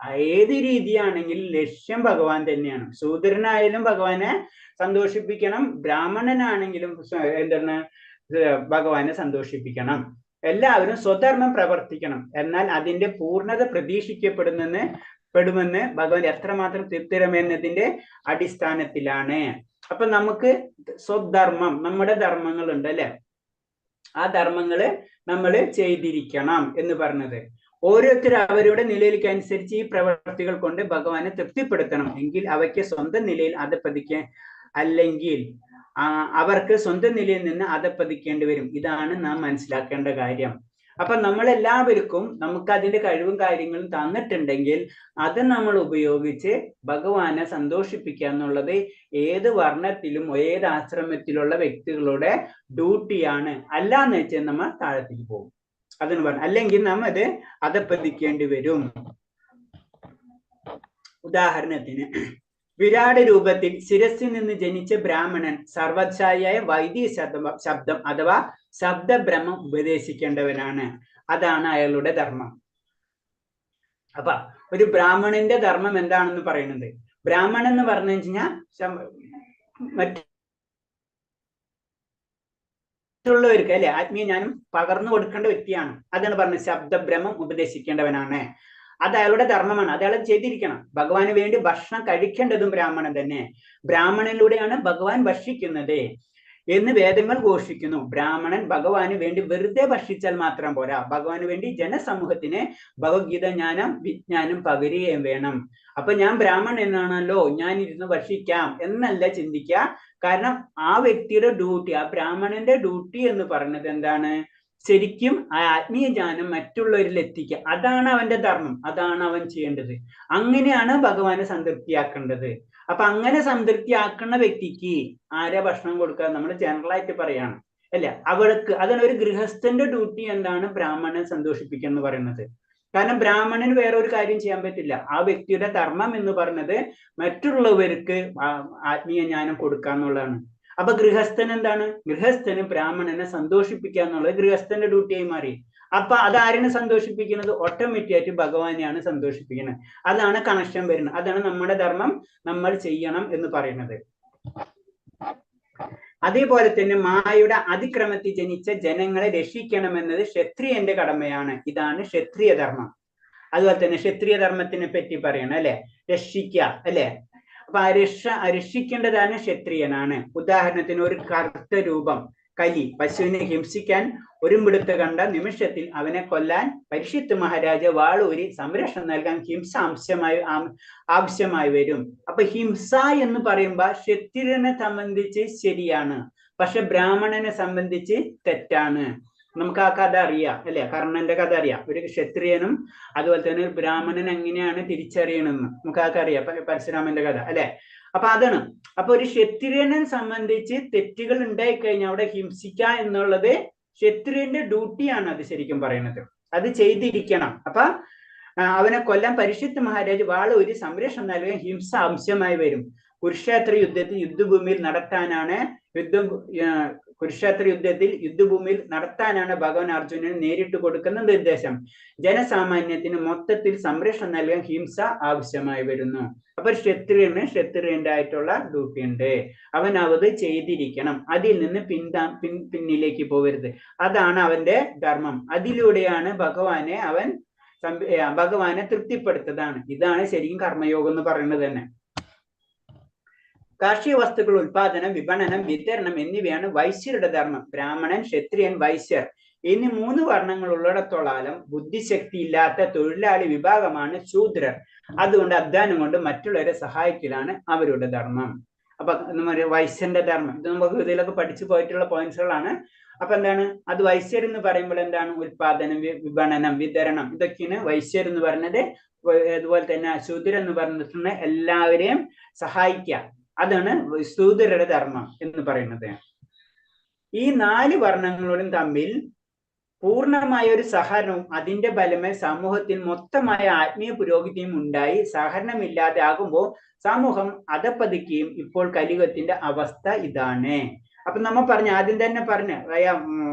ഏത് രീതിയാണെങ്കിലും ലക്ഷ്യം ഭഗവാൻ തന്നെയാണ്. ശൂദ്രനായാലും ഭഗവാനെ സന്തോഷിപ്പിക്കണം, ബ്രാഹ്മണനാണെങ്കിലും എന്താണ് ഭഗവാനെ സന്തോഷിപ്പിക്കണം. എല്ലാവരും സ്വധർമ്മം പ്രവർത്തിക്കണം. എന്നാൽ അതിന്റെ പൂർണ്ണത പ്രതീക്ഷിക്കപ്പെടുമെന്ന് ഭഗവാൻ എത്രമാത്രം തൃപ്തിരമെന്നതിന്റെ അടിസ്ഥാനത്തിലാണ്. അപ്പൊ നമുക്ക് സ്വധർമ്മം, നമ്മുടെ ധർമ്മങ്ങളുണ്ട് അല്ലെ, ആ ധർമ്മങ്ങള് നമ്മൾ ചെയ്തിരിക്കണം എന്ന് പറഞ്ഞത്. ഓരോരുത്തരും അവരുടെ നിലയിലേക്ക് അനുസരിച്ച് ഈ പ്രവർത്തികൾ കൊണ്ട് ഭഗവാനെ തൃപ്തിപ്പെടുത്തണം. എങ്കിൽ അവയ്ക്ക് സ്വന്തം നിലയിൽ അധപ്പതിക്കാൻ, അല്ലെങ്കിൽ അവർക്ക് സ്വന്തം നിലയിൽ നിന്ന് അധപ്പതിക്കേണ്ടി വരും. ഇതാണ് നാം മനസ്സിലാക്കേണ്ട കാര്യം. അപ്പൊ നമ്മളെല്ലാവർക്കും നമുക്ക് അതിന്റെ കഴിവും കാര്യങ്ങളും തന്നിട്ടുണ്ടെങ്കിൽ അത് നമ്മൾ ഉപയോഗിച്ച് ഭഗവാനെ സന്തോഷിപ്പിക്കുക എന്നുള്ളത് ഏത് വർണ്ണത്തിലും ഏത് ആശ്രമത്തിലുള്ള വ്യക്തികളുടെ ഡ്യൂട്ടിയാണ്. അല്ലാന്ന് വെച്ചാൽ നമ്മൾ താഴത്തേക്ക് പോകും. അതിന് പറഞ്ഞു, അല്ലെങ്കിൽ നമ്മ അത് അധപ്പതിക്കേണ്ടി വരും. ഉദാഹരണത്തിന് വിരാട് രൂപത്തിൽ ശിരസിൽ നിന്ന് ജനിച്ച ബ്രാഹ്മണൻ സർവ്വസായിയായ വൈദിക ശബ്ദം അഥവാ ശബ്ദബ്രഹ്മം ഉപദേശിക്കേണ്ടവനാണ്. അതാണ് അയാളുടെ ധർമ്മം. അപ്പൊ ഒരു ബ്രാഹ്മണന്റെ ധർമ്മം എന്താണെന്ന് പറയുന്നത്, ബ്രാഹ്മണൻ എന്ന് പറഞ്ഞു കഴിഞ്ഞാൽ മറ്റുള്ളവർക്ക് അല്ലെ ആത്മീയ ജ്ഞാനം പകർന്നു കൊടുക്കേണ്ട വ്യക്തിയാണ്. അതാണ് പറഞ്ഞത് ശബ്ദബ്രഹ്മം ഉപദേശിക്കേണ്ടവനാണ്. അത് അയാളുടെ ധർമ്മമാണ്, അത് അയാൾ ചെയ്തിരിക്കണം. ഭഗവാന് വേണ്ടി ഭക്ഷണം കഴിക്കേണ്ടതും ബ്രാഹ്മണൻ തന്നെ. ബ്രാഹ്മണനിലൂടെയാണ് ഭഗവാൻ ഭക്ഷിക്കുന്നത് എന്ന് വേദങ്ങൾ ഘോഷിക്കുന്നു. ബ്രാഹ്മണൻ ഭഗവാന് വേണ്ടി വെറുതെ ഭക്ഷിച്ചാൽ മാത്രം പോരാ, ഭഗവാന് വേണ്ടി ജനസമൂഹത്തിന് ഭഗവത്ഗീത ജ്ഞാനം വിജ്ഞാനം പകരുകയും വേണം. അപ്പൊ ഞാൻ ബ്രാഹ്മണൻ എന്നാണല്ലോ, ഞാൻ ഇരുന്ന് ഭക്ഷിക്കാം എന്നല്ല ചിന്തിക്കുക. കാരണം ആ വ്യക്തിയുടെ ഡ്യൂട്ടി, ആ ബ്രാഹ്മണന്റെ ഡ്യൂട്ടി എന്ന് പറയുന്നത് എന്താണ്? ശരിക്കും ആ ആത്മീയ ജ്ഞാനം മറ്റുള്ളവരിൽ എത്തിക്കുക. അതാണ് അവന്റെ ധർമ്മം, അതാണ് അവൻ ചെയ്യേണ്ടത്. അങ്ങനെയാണ് ഭഗവാനെ സംതൃപ്തിയാക്കേണ്ടത്. അപ്പൊ അങ്ങനെ സംതൃപ്തിയാക്കുന്ന വ്യക്തിക്ക് ആരാ ഭക്ഷണം കൊടുക്കുക? നമ്മൾ ജനറൽ ആയിട്ട് പറയാണ് അല്ലെ? അവൾക്ക് അതാണ് ഒരു ഗൃഹസ്ഥന്റെ ഡ്യൂട്ടി. എന്താണ് ബ്രാഹ്മണനെ സന്തോഷിപ്പിക്കുക എന്ന് പറയുന്നത്? കാരണം ബ്രാഹ്മണന് വേറെ ഒരു കാര്യം ചെയ്യാൻ പറ്റില്ല. ആ വ്യക്തിയുടെ ധർമ്മം എന്ന് പറയുന്നത് മറ്റുള്ളവർക്ക് ആത്മീയ ജ്ഞാനം കൊടുക്കുക എന്നുള്ളതാണ്. അപ്പൊ ഗൃഹസ്ഥൻ എന്താണ്? ഗൃഹസ്ഥന് ബ്രാഹ്മണനെ സന്തോഷിപ്പിക്കുക എന്നുള്ളത് ഗൃഹസ്ഥന്റെ ഡ്യൂട്ടിയായി മാറി. അപ്പൊ അതാരാണ് സന്തോഷിപ്പിക്കുന്നത്? ഓട്ടോമാറ്റിക്കായിട്ട് ഭഗവാനെയാണ് സന്തോഷിപ്പിക്കുന്നത്. അതാണ് കണക്ഷൻ വരുന്നത്. അതാണ് നമ്മുടെ ധർമ്മം നമ്മൾ ചെയ്യണം എന്ന് പറയുന്നത്. അതേപോലെ തന്നെ മായയുടെ അതിക്രമത്തിൽ ജനിച്ച ജനങ്ങളെ രക്ഷിക്കണമെന്നത് ക്ഷത്രിയന്റെ കടമയാണ്. ഇതാണ് ക്ഷത്രിയ ധർമ്മം. അതുപോലെ തന്നെ ക്ഷത്രിയ ധർമ്മത്തിനെ പറ്റി പറയണം അല്ലെ? രക്ഷിക്കുക അല്ലെ? അപ്പൊ ആ രക്ഷിക്കേണ്ടതാണ് ക്ഷത്രിയനാണ്. ഉദാഹരണത്തിന് ഒരു കറുത്ത രൂപം കലി പശുവിനെ ഹിംസിക്കാൻ ഒരുമ്പിടുത്ത് കണ്ട നിമിഷത്തിൽ അവനെ കൊല്ലാൻ പരിഷിത്ത് മഹാരാജ വാളൂരി സംരക്ഷണം നൽകാൻ ഹിംസ ആവശ്യമായി വരും. അപ്പൊ ഹിംസ എന്ന് പറയുമ്പോ ക്ഷത്രിയനെ സംബന്ധിച്ച് ശരിയാണ്, പക്ഷെ ബ്രാഹ്മണനെ സംബന്ധിച്ച് തെറ്റാണ്. നമുക്ക് ആ കഥ അറിയാം അല്ലെ? കർണന്റെ കഥ അറിയാം. ഒരു ക്ഷത്രിയനും അതുപോലെ തന്നെ ഒരു ബ്രാഹ്മണൻ എങ്ങനെയാണ് തിരിച്ചറിയണമെന്ന് നമുക്ക് ആ അറിയാം, പരശുരാമന്റെ കഥ അല്ലെ? അപ്പൊ അതാണ്. അപ്പൊ ഒരു ക്ഷത്രിയനെ സംബന്ധിച്ച് തെറ്റുകൾ ഉണ്ടായി കഴിഞ്ഞാൽ അവിടെ ഹിംസിക്ക എന്നുള്ളത് ക്ഷത്രിയന്റെ ഡ്യൂട്ടിയാണ്. അത് ശരിക്കും പറയുന്നത് അത് ചെയ്തിരിക്കണം. അപ്പൊ അവനെ കൊല്ലാൻ പരിഷിത്ത് മഹാരാജ് വാള ഒരു സംരക്ഷണം നൽകാൻ ഹിംസ ആവശ്യമായി വരും. കുരുക്ഷേത്ര യുദ്ധത്തിൽ യുദ്ധഭൂമിയിൽ നടത്താനാണ് കുരുക്ഷേത്ര യുദ്ധത്തിൽ യുദ്ധഭൂമിയിൽ നടത്താനാണ് ഭഗവാൻ അർജുനന് നേരിട്ട് കൊടുക്കുന്ന നിർദ്ദേശം. ജനസാമാന്യത്തിന് മൊത്തത്തിൽ സംരക്ഷണം നൽകാൻ ഹിംസ ആവശ്യമായി വരുന്നു. അപ്പൊ ക്ഷത്രിയന് ക്ഷത്രിയന്റെ ആയിട്ടുള്ള ഡ്യൂട്ടി ഉണ്ട്, അവൻ അത് ചെയ്തിരിക്കണം. അതിൽ നിന്ന് പിന്നിലേക്ക് പോകരുത്. അതാണ് അവന്റെ ധർമ്മം. അതിലൂടെയാണ് ഭഗവാനെ അവൻ ഭഗവാനെ തൃപ്തിപ്പെടുത്തതാണ്. ഇതാണ് ശരിക്കും കർമ്മയോഗം എന്ന് പറയുന്നത് തന്നെ. കാർഷിക വസ്തുക്കൾ ഉൽപാദനം, വിപണനം, വിതരണം എന്നിവയാണ് വൈശ്യരുടെ ധർമ്മം. ബ്രാഹ്മണൻ, ക്ഷത്രിയൻ, വൈശ്യർ എന്നീ 3 വർണ്ണങ്ങൾ ഉള്ളിടത്തോളം ബുദ്ധിശക്തി ഇല്ലാത്ത തൊഴിലാളി വിഭാഗമാണ് ശൂദ്രർ. അതുകൊണ്ട് അധ്വാനം കൊണ്ട് മറ്റുള്ളവരെ സഹായിക്കലാണ് അവരുടെ ധർമ്മം. അപ്പൊ നമ്മുടെ വൈശ്യന്റെ ധർമ്മം ഇത് നമുക്ക് ഇതിലൊക്കെ പഠിച്ചു പോയിട്ടുള്ള പോയിന്റ്സുകളാണ്. അപ്പൊ എന്താണ് അത്? വൈശ്യർ എന്ന് പറയുമ്പോൾ എന്താണ്? ഉൽപാദനം, വിപണനം, വിതരണം, ഇതൊക്കെയാണ് വൈശ്യർ എന്ന് പറയുന്നത്. അതുപോലെ തന്നെ ശൂദ്രൻ എന്ന് പറഞ്ഞിട്ടുണ്ട് എല്ലാവരെയും സഹായിക്കുക, അതാണ് ശൂദ്രരുടെ ധർമ്മം എന്ന് പറയുന്നത്. ഈ 4 വർണ്ണങ്ങളോടും തമ്മിൽ പൂർണ്ണമായ ഒരു സഹകരണവും അതിന്റെ ഫലമായി സമൂഹത്തിൽ മൊത്തമായ ആത്മീയ പുരോഗതിയും ഉണ്ടായി. സഹകരണമില്ലാതെ ആകുമ്പോൾ സമൂഹം അധപ്പതിക്കുകയും ഇപ്പോൾ കലിയുഗത്തിന്റെ അവസ്ഥ ഇതാണ്. അപ്പൊ നമ്മ പറഞ്ഞു, ആദ്യം തന്നെ പറഞ്ഞു,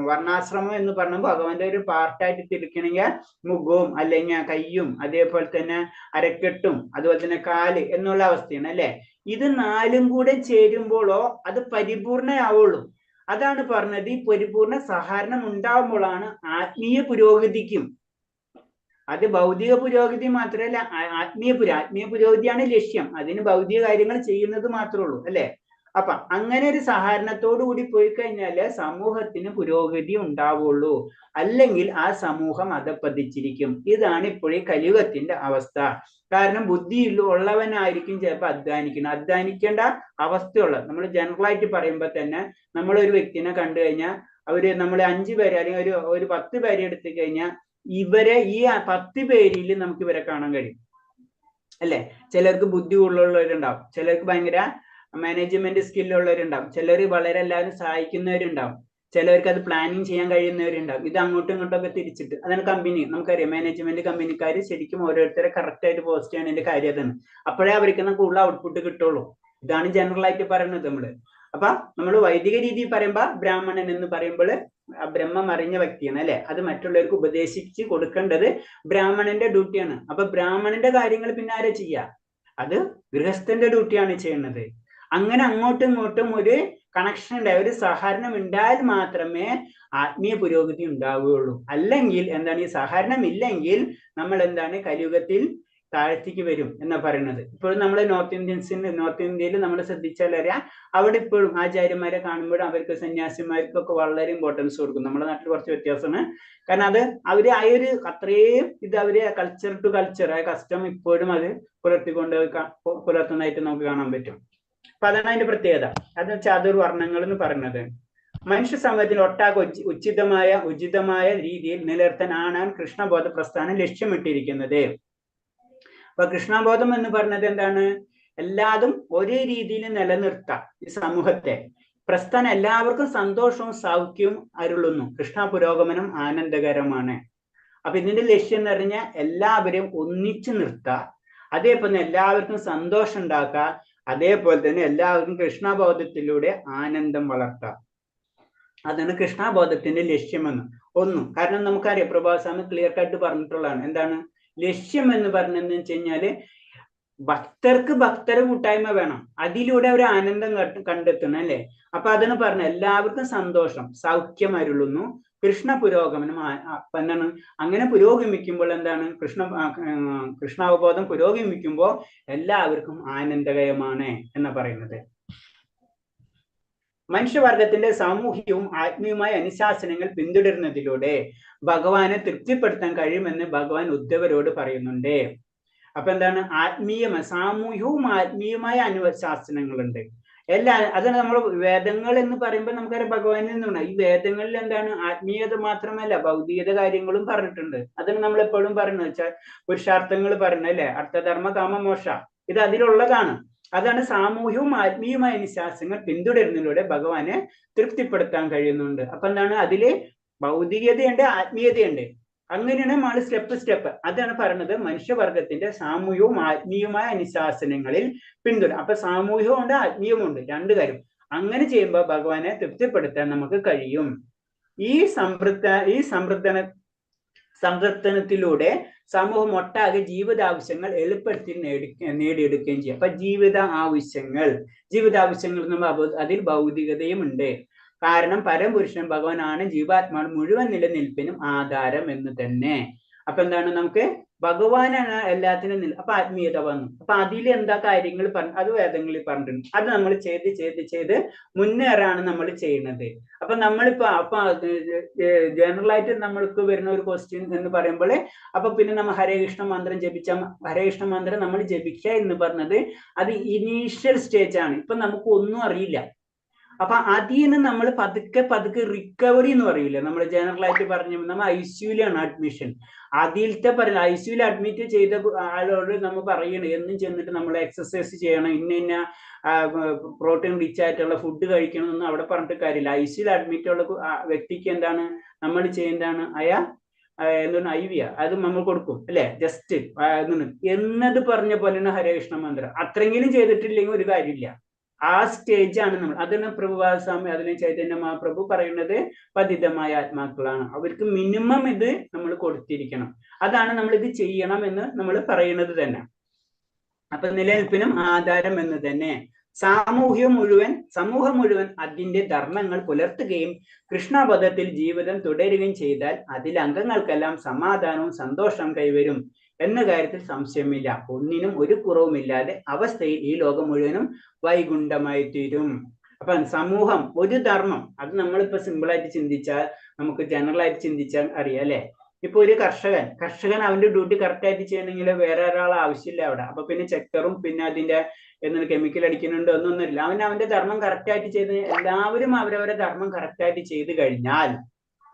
വർണ്ണാശ്രമം എന്ന് പറഞ്ഞ ഭഗവാന്റെ ഒരു പാർട്ടായിട്ട് തിരിക്കണമെങ്കിൽ മുഖവും അല്ലെങ്കിൽ കയ്യും അതേപോലെ തന്നെ അരക്കെട്ടും അതുപോലെ തന്നെ കാല് എന്നുള്ള അവസ്ഥയാണ് അല്ലെ? ഇത് 4ഉം കൂടെ ചേരുമ്പോഴോ അത് പരിപൂർണയാവുള്ളൂ. അതാണ് പറഞ്ഞത്, ഈ പരിപൂർണ സഹകരണം ഉണ്ടാവുമ്പോഴാണ് ആത്മീയ പുരോഗതിക്കും, അത് ഭൗതിക പുരോഗതി മാത്രമല്ല, ആത്മീയ പുരോഗതിയാണ് ലക്ഷ്യം. അതിന് ഭൗതിക കാര്യങ്ങൾ ചെയ്യുന്നത് മാത്രമേ ഉള്ളൂ അല്ലെ? അപ്പൊ അങ്ങനെ ഒരു സഹകരണത്തോടു കൂടി പോയി കഴിഞ്ഞാല് സമൂഹത്തിന് പുരോഗതി ഉണ്ടാവുള്ളൂ, അല്ലെങ്കിൽ ആ സമൂഹം അധപ്പതിച്ചിരിക്കും. ഇതാണ് ഇപ്പോൾ ഈ കലിയുഗത്തിന്റെ അവസ്ഥ. കാരണം ബുദ്ധി ഉള്ളവനായിരിക്കും ചിലപ്പോൾ അധ്വാനിക്കുന്നത്, അധ്വാനിക്കേണ്ട അവസ്ഥയുള്ളത്. നമ്മൾ ജനറലായിട്ട് പറയുമ്പോ തന്നെ നമ്മളൊരു വ്യക്തിനെ കണ്ടു കഴിഞ്ഞാൽ അവര് നമ്മളെ 5 പേര് അല്ലെങ്കിൽ ഒരു ഒരു 10 പേരെ എടുത്തു കഴിഞ്ഞാൽ ഇവരെ ഈ 10 പേരിൽ നമുക്ക് ഇവരെ കാണാൻ കഴിയും അല്ലെ? ചിലർക്ക് ബുദ്ധി കൂടുതലുള്ളവരുണ്ടാവും, ചിലർക്ക് ഭയങ്കര മാനേജ്മെന്റ് സ്കില്ലുള്ളവരുണ്ടാവും, ചിലർ വളരെ എല്ലാവരും സഹായിക്കുന്നവരുണ്ടാവും, ചിലർക്ക് അത് പ്ലാനിങ് ചെയ്യാൻ കഴിയുന്നവരുണ്ടാവും. ഇത് അങ്ങോട്ടും ഇങ്ങോട്ടും ഒക്കെ തിരിച്ചിട്ട് അതാണ് കമ്പനി. നമുക്കറിയാം മാനേജ്മെന്റ് കമ്പനിക്കാർ ശരിക്കും ഓരോരുത്തരെ കറക്റ്റ് ആയിട്ട് പോസ്റ്റ് ചെയ്യണതിന്റെ കാര്യം അതാണ്. അപ്പോഴേ അവർക്ക് കൂടുതൽ ഔട്ട്പുട്ട് കിട്ടുള്ളൂ. ഇതാണ് ജനറൽ ആയിട്ട് പറയുന്നത് നമ്മള്. അപ്പൊ നമ്മൾ വൈദിക രീതിയിൽ പറയുമ്പോ ബ്രാഹ്മണൻ എന്ന് പറയുമ്പോൾ ബ്രഹ്മം അറിഞ്ഞ വ്യക്തിയാണ് അല്ലെ? അത് മറ്റുള്ളവർക്ക് ഉപദേശിച്ച് കൊടുക്കേണ്ടത് ബ്രാഹ്മണന്റെ ഡ്യൂട്ടിയാണ്. അപ്പൊ ബ്രാഹ്മണന്റെ കാര്യങ്ങൾ പിന്നെ ആരാ ചെയ്യാ? അത് ഗൃഹസ്ഥന്റെ ഡ്യൂട്ടിയാണ് ചെയ്യുന്നത്. അങ്ങനെ അങ്ങോട്ടും ഇങ്ങോട്ടും ഒരു കണക്ഷൻ ഉണ്ടായ ഒരു സഹകരണം ഉണ്ടായാൽ മാത്രമേ ആത്മീയ പുരോഗതി ഉണ്ടാവുകയുള്ളൂ. അല്ലെങ്കിൽ എന്താണ്, ഈ സഹകരണം ഇല്ലെങ്കിൽ നമ്മൾ എന്താണ് കലിയുഗത്തിൽ താഴ്ത്തിക്ക് വരും എന്നാ പറയുന്നത്. ഇപ്പോഴും നമ്മളെ നോർത്ത് ഇന്ത്യയിൽ നമ്മൾ ശ്രദ്ധിച്ചാൽ അറിയാം, അവിടെ ഇപ്പോഴും ആചാര്യന്മാരെ കാണുമ്പോഴും അവർക്ക് സന്യാസിമാർക്കൊക്കെ വളരെ ഇമ്പോർട്ടൻസ് കൊടുക്കും. നമ്മുടെ നാട്ടിൽ കുറച്ച് വ്യത്യാസമാണ്. കാരണം അത് അവര് ആ ഒരു അത്രയും ഇത് അവര് കൾച്ചർ ടു കൾച്ചർ ആ കസ്റ്റം ഇപ്പോഴും അത് പുലർത്തിക്കൊണ്ട് പുലർത്തുന്നതായിട്ട് നമുക്ക് കാണാൻ പറ്റും. അപ്പൊ അതാണ് അതിന്റെ പ്രത്യേകത. അത് ചാതുർവർണ്ണങ്ങൾ എന്ന് പറയുന്നത്. മനുഷ്യ സമൂഹത്തിൽ ഒട്ടാകെ ഉചിതമായ രീതിയിൽ നിലനിർത്താനാണ് കൃഷ്ണബോധ പ്രസ്ഥാനം ലക്ഷ്യമിട്ടിരിക്കുന്നത്. അപ്പൊ കൃഷ്ണബോധം എന്ന് പറഞ്ഞത് എന്താണ്? എല്ലാതും ഒരേ രീതിയിൽ നിലനിർത്താം ഈ സമൂഹത്തെ. പ്രസ്ഥാനം എല്ലാവർക്കും സന്തോഷവും സൗഖ്യവും അരുളുന്നു. കൃഷ്ണ പുരോഗമനം ആനന്ദകരമാണ്. അപ്പൊ ഇതിന്റെ ലക്ഷ്യം എന്ന് പറഞ്ഞാൽ എല്ലാവരെയും ഒന്നിച്ചു നിർത്തുക, അതേപോലെ എല്ലാവർക്കും സന്തോഷം ഉണ്ടാക്കുക, അതേപോലെ തന്നെ എല്ലാവർക്കും കൃഷ്ണബോധത്തിലൂടെ ആനന്ദം വളർത്താം. അതാണ് കൃഷ്ണബോധത്തിന്റെ ലക്ഷ്യമെന്ന് ഒന്നും. കാരണം നമുക്കറിയാം പ്രഭാസ്വാമി ക്ലിയർ കട്ട് പറഞ്ഞിട്ടുള്ളതാണ്. എന്താണ് ലക്ഷ്യം എന്ന് പറഞ്ഞതെന്ന് വെച്ച് കഴിഞ്ഞാല് ഭക്തർക്ക് ഭക്തരെ കൂട്ടായ്മ വേണം, അതിലൂടെ അവർ ആനന്ദം കണ്ടെത്തണം അല്ലെ? അപ്പൊ അതാണ് പറഞ്ഞത്, എല്ലാവർക്കും സന്തോഷം സൗഖ്യം അരുളുന്നു, കൃഷ്ണ പുരോഗമനം എന്താണ്. അങ്ങനെ പുരോഗമിക്കുമ്പോൾ എന്താണ്, കൃഷ്ണാവബോധം പുരോഗമിക്കുമ്പോൾ എല്ലാവർക്കും ആനന്ദകരമാണ് എന്ന് പറയുന്നത്. മനുഷ്യവർഗത്തിന്റെ സാമൂഹികവും ആത്മീയവുമായ അനുശാസനങ്ങൾ പിന്തുടരുന്നതിലൂടെ ഭഗവാനെ തൃപ്തിപ്പെടുത്താൻ കഴിയുമെന്ന് ഭഗവാൻ ഉദ്ധവരോട് പറയുന്നുണ്ട്. അപ്പൊ എന്താണ്, ആത്മീയമായ സാമൂഹികവും ആത്മീയവുമായ അനുശാസനങ്ങളുണ്ട്. എല്ലാ അതാണ് നമ്മൾ വേദങ്ങൾ എന്ന് പറയുമ്പോൾ നമുക്കറിയാം ഭഗവാനിൽ നിന്നാണ്. ഈ വേദങ്ങളിൽ എന്താണ്, ആത്മീയത മാത്രമല്ല ഭൗതികത കാര്യങ്ങളും പറഞ്ഞിട്ടുണ്ട്. അതാണ് നമ്മൾ എപ്പോഴും പറയുന്നത് വെച്ചാൽ പുരുഷാർത്ഥങ്ങൾ പറയുന്നത് അല്ലെ, അർത്ഥധർമ്മ കാമ മോക്ഷ, ഇത് അതിലുള്ളതാണ്. അതാണ് സാമൂഹ്യവും ആത്മീയവുമായ അനുശാസനങ്ങൾ പിന്തുടരുന്നതിലൂടെ ഭഗവാനെ തൃപ്തിപ്പെടുത്താൻ കഴിയുന്നുണ്ട്. അപ്പൊ എന്താണ്, അതില് ഭൗതികതയുണ്ട് ആത്മീയതയുണ്ട്. അങ്ങനെയാണ് നമ്മൾ സ്റ്റെപ്പ് സ്റ്റെപ്പ്. അതാണ് പറയുന്നത് മനുഷ്യവർഗത്തിന്റെ സാമൂഹ്യവും ആത്മീയവുമായ അനുശാസനങ്ങളിൽ പിന്തുടരും. അപ്പൊ സാമൂഹ്യവും ഉണ്ട് ആത്മീയവും ഉണ്ട്, രണ്ടു കാര്യം. അങ്ങനെ ചെയ്യുമ്പോൾ ഭഗവാനെ തൃപ്തിപ്പെടുത്താൻ നമുക്ക് കഴിയും. ഈ സംതൃപ്തനത്തിലൂടെ സമൂഹം ഒട്ടാകെ ജീവിതാവശ്യങ്ങൾ എളുപ്പത്തിൽ നേടിയെടുക്കുകയും ചെയ്യും. അപ്പൊ ജീവിതാവശ്യങ്ങൾ അതിൽ ഭൗതികതയും ഉണ്ട്. കാരണം പരമപുരുഷൻ ഭഗവാനാണ് ജീവാത്മാവ് മുഴുവൻ നിലനിൽപ്പിനും ആധാരം എന്ന് തന്നെ. അപ്പൊ എന്താണ്, നമുക്ക് ഭഗവാനാണ് എല്ലാത്തിനും അപ്പൊ ആത്മീയത വന്നു. അപ്പൊ അതിൽ എന്താ കാര്യങ്ങൾ പറഞ്ഞു, അത് വേദങ്ങളിൽ പറഞ്ഞിട്ടുണ്ട്. അത് നമ്മൾ ചെയ്ത് ചെയ്ത് ചെയ്ത് മുന്നേറാണ് നമ്മൾ ചെയ്യുന്നത്. അപ്പൊ നമ്മളിപ്പോ അപ്പൊ ജനറൽ ആയിട്ട് നമ്മൾക്ക് വരുന്ന ഒരു ക്വസ്റ്റ്യൻ എന്ന് പറയുമ്പോൾ, അപ്പൊ പിന്നെ നമ്മൾ ഹരേ കൃഷ്ണ മന്ത്രം ജപിച്ച, ഹരേ കൃഷ്ണ മന്ത്രം നമ്മൾ ജപിക്കുക എന്ന് പറഞ്ഞത് അത് ഇനീഷ്യൽ സ്റ്റേജ് ആണ്. ഇപ്പൊ നമുക്ക് ഒന്നും അറിയില്ല. അപ്പൊ അതിൽ നിന്ന് നമ്മൾ പതുക്കെ പതുക്കെ റിക്കവറി എന്ന് പറയില്ല, നമ്മൾ ജനറൽ ആയിട്ട് പറഞ്ഞു നമ്മൾ ICUലാണ് അഡ്മിഷൻ. അതിലത്തെ പറയുന്നത് ICUൽ അഡ്മിറ്റ് ചെയ്ത ആളോട് നമ്മൾ പറയണം എന്നും ചെന്നിട്ട് നമ്മൾ എക്സസൈസ് ചെയ്യണം, ഇന്ന ഇന്ന പ്രോട്ടീൻ റിച്ച് ആയിട്ടുള്ള ഫുഡ് കഴിക്കണം എന്നൊന്നും അവിടെ പറഞ്ഞിട്ട് കാര്യമില്ല. ICUൽ അഡ്മിറ്റ് ഉള്ള വ്യക്തിക്ക് എന്താണ് നമ്മൾ ചെയ്യേണ്ടതാണ്, എന്താണ് IV അത് നമ്മൾ കൊടുക്കും അല്ലെ, ജസ്റ്റ് എന്നത് പറഞ്ഞ പോലെയാണ് ഹരേ കൃഷ്ണ മന്ത്രം. അത്രയെങ്കിലും ചെയ്തിട്ടില്ലെങ്കിൽ ഒരു കാര്യമില്ല. ആ സ്റ്റേജാണ് നമ്മൾ. അതിന് പ്രഭുപാദസ്വാമി അതിന് ചൈതന്യ മഹാപ്രഭു പറയുന്നത് പതിതമായ ആത്മാക്കളാണ്, അവർക്ക് മിനിമം ഇത് നമ്മൾ കൊടുത്തിരിക്കണം. അതാണ് നമ്മൾ ഇത് ചെയ്യണം എന്ന് നമ്മൾ പറയുന്നത് തന്നെ. അപ്പൊ നിലനിൽപ്പിനും ആധാരം എന്ന് തന്നെ. സമൂഹം മുഴുവൻ അതിന്റെ ധർമ്മങ്ങൾ പുലർത്തുകയും കൃഷ്ണപദത്തിൽ ജീവിതം തുടരുകയും ചെയ്താൽ അതിൽ അംഗങ്ങൾക്കെല്ലാം സമാധാനവും സന്തോഷവും കൈവരും എന്ന കാര്യത്തിൽ സംശയമില്ല. ഒന്നിനും ഒരു കുറവുമില്ലാതെ അവസ്ഥയിൽ ഈ ലോകം മുഴുവനും വൈകുണ്ഠമായി തീരും. അപ്പൊ സമൂഹം ഒരു ധർമ്മം, അത് നമ്മളിപ്പോ സിമ്പിളായിട്ട് ചിന്തിച്ചാൽ, നമുക്ക് ജനറൽ ആയിട്ട് ചിന്തിച്ചാൽ അറിയാം അല്ലെ. ഇപ്പൊ ഒരു കർഷകൻ കർഷകൻ അവന്റെ ഡ്യൂട്ടി കറക്റ്റ് ആയിട്ട് ചെയ്യണമെങ്കിൽ വേറെ ഒരാളെ ആവശ്യമില്ല അവിടെ. അപ്പൊ പിന്നെ ചെക്കറും പിന്നെ അതിന്റെ എന്താണ് കെമിക്കൽ അടിക്കുന്നുണ്ടോ എന്നൊന്നുമില്ല. അവൻ അവന്റെ ധർമ്മം കറക്റ്റ് ആയിട്ട് ചെയ്ത്, എല്ലാവരും അവരവരെ ധർമ്മം കറക്റ്റ് ആയിട്ട് ചെയ്ത് കഴിഞ്ഞാൽ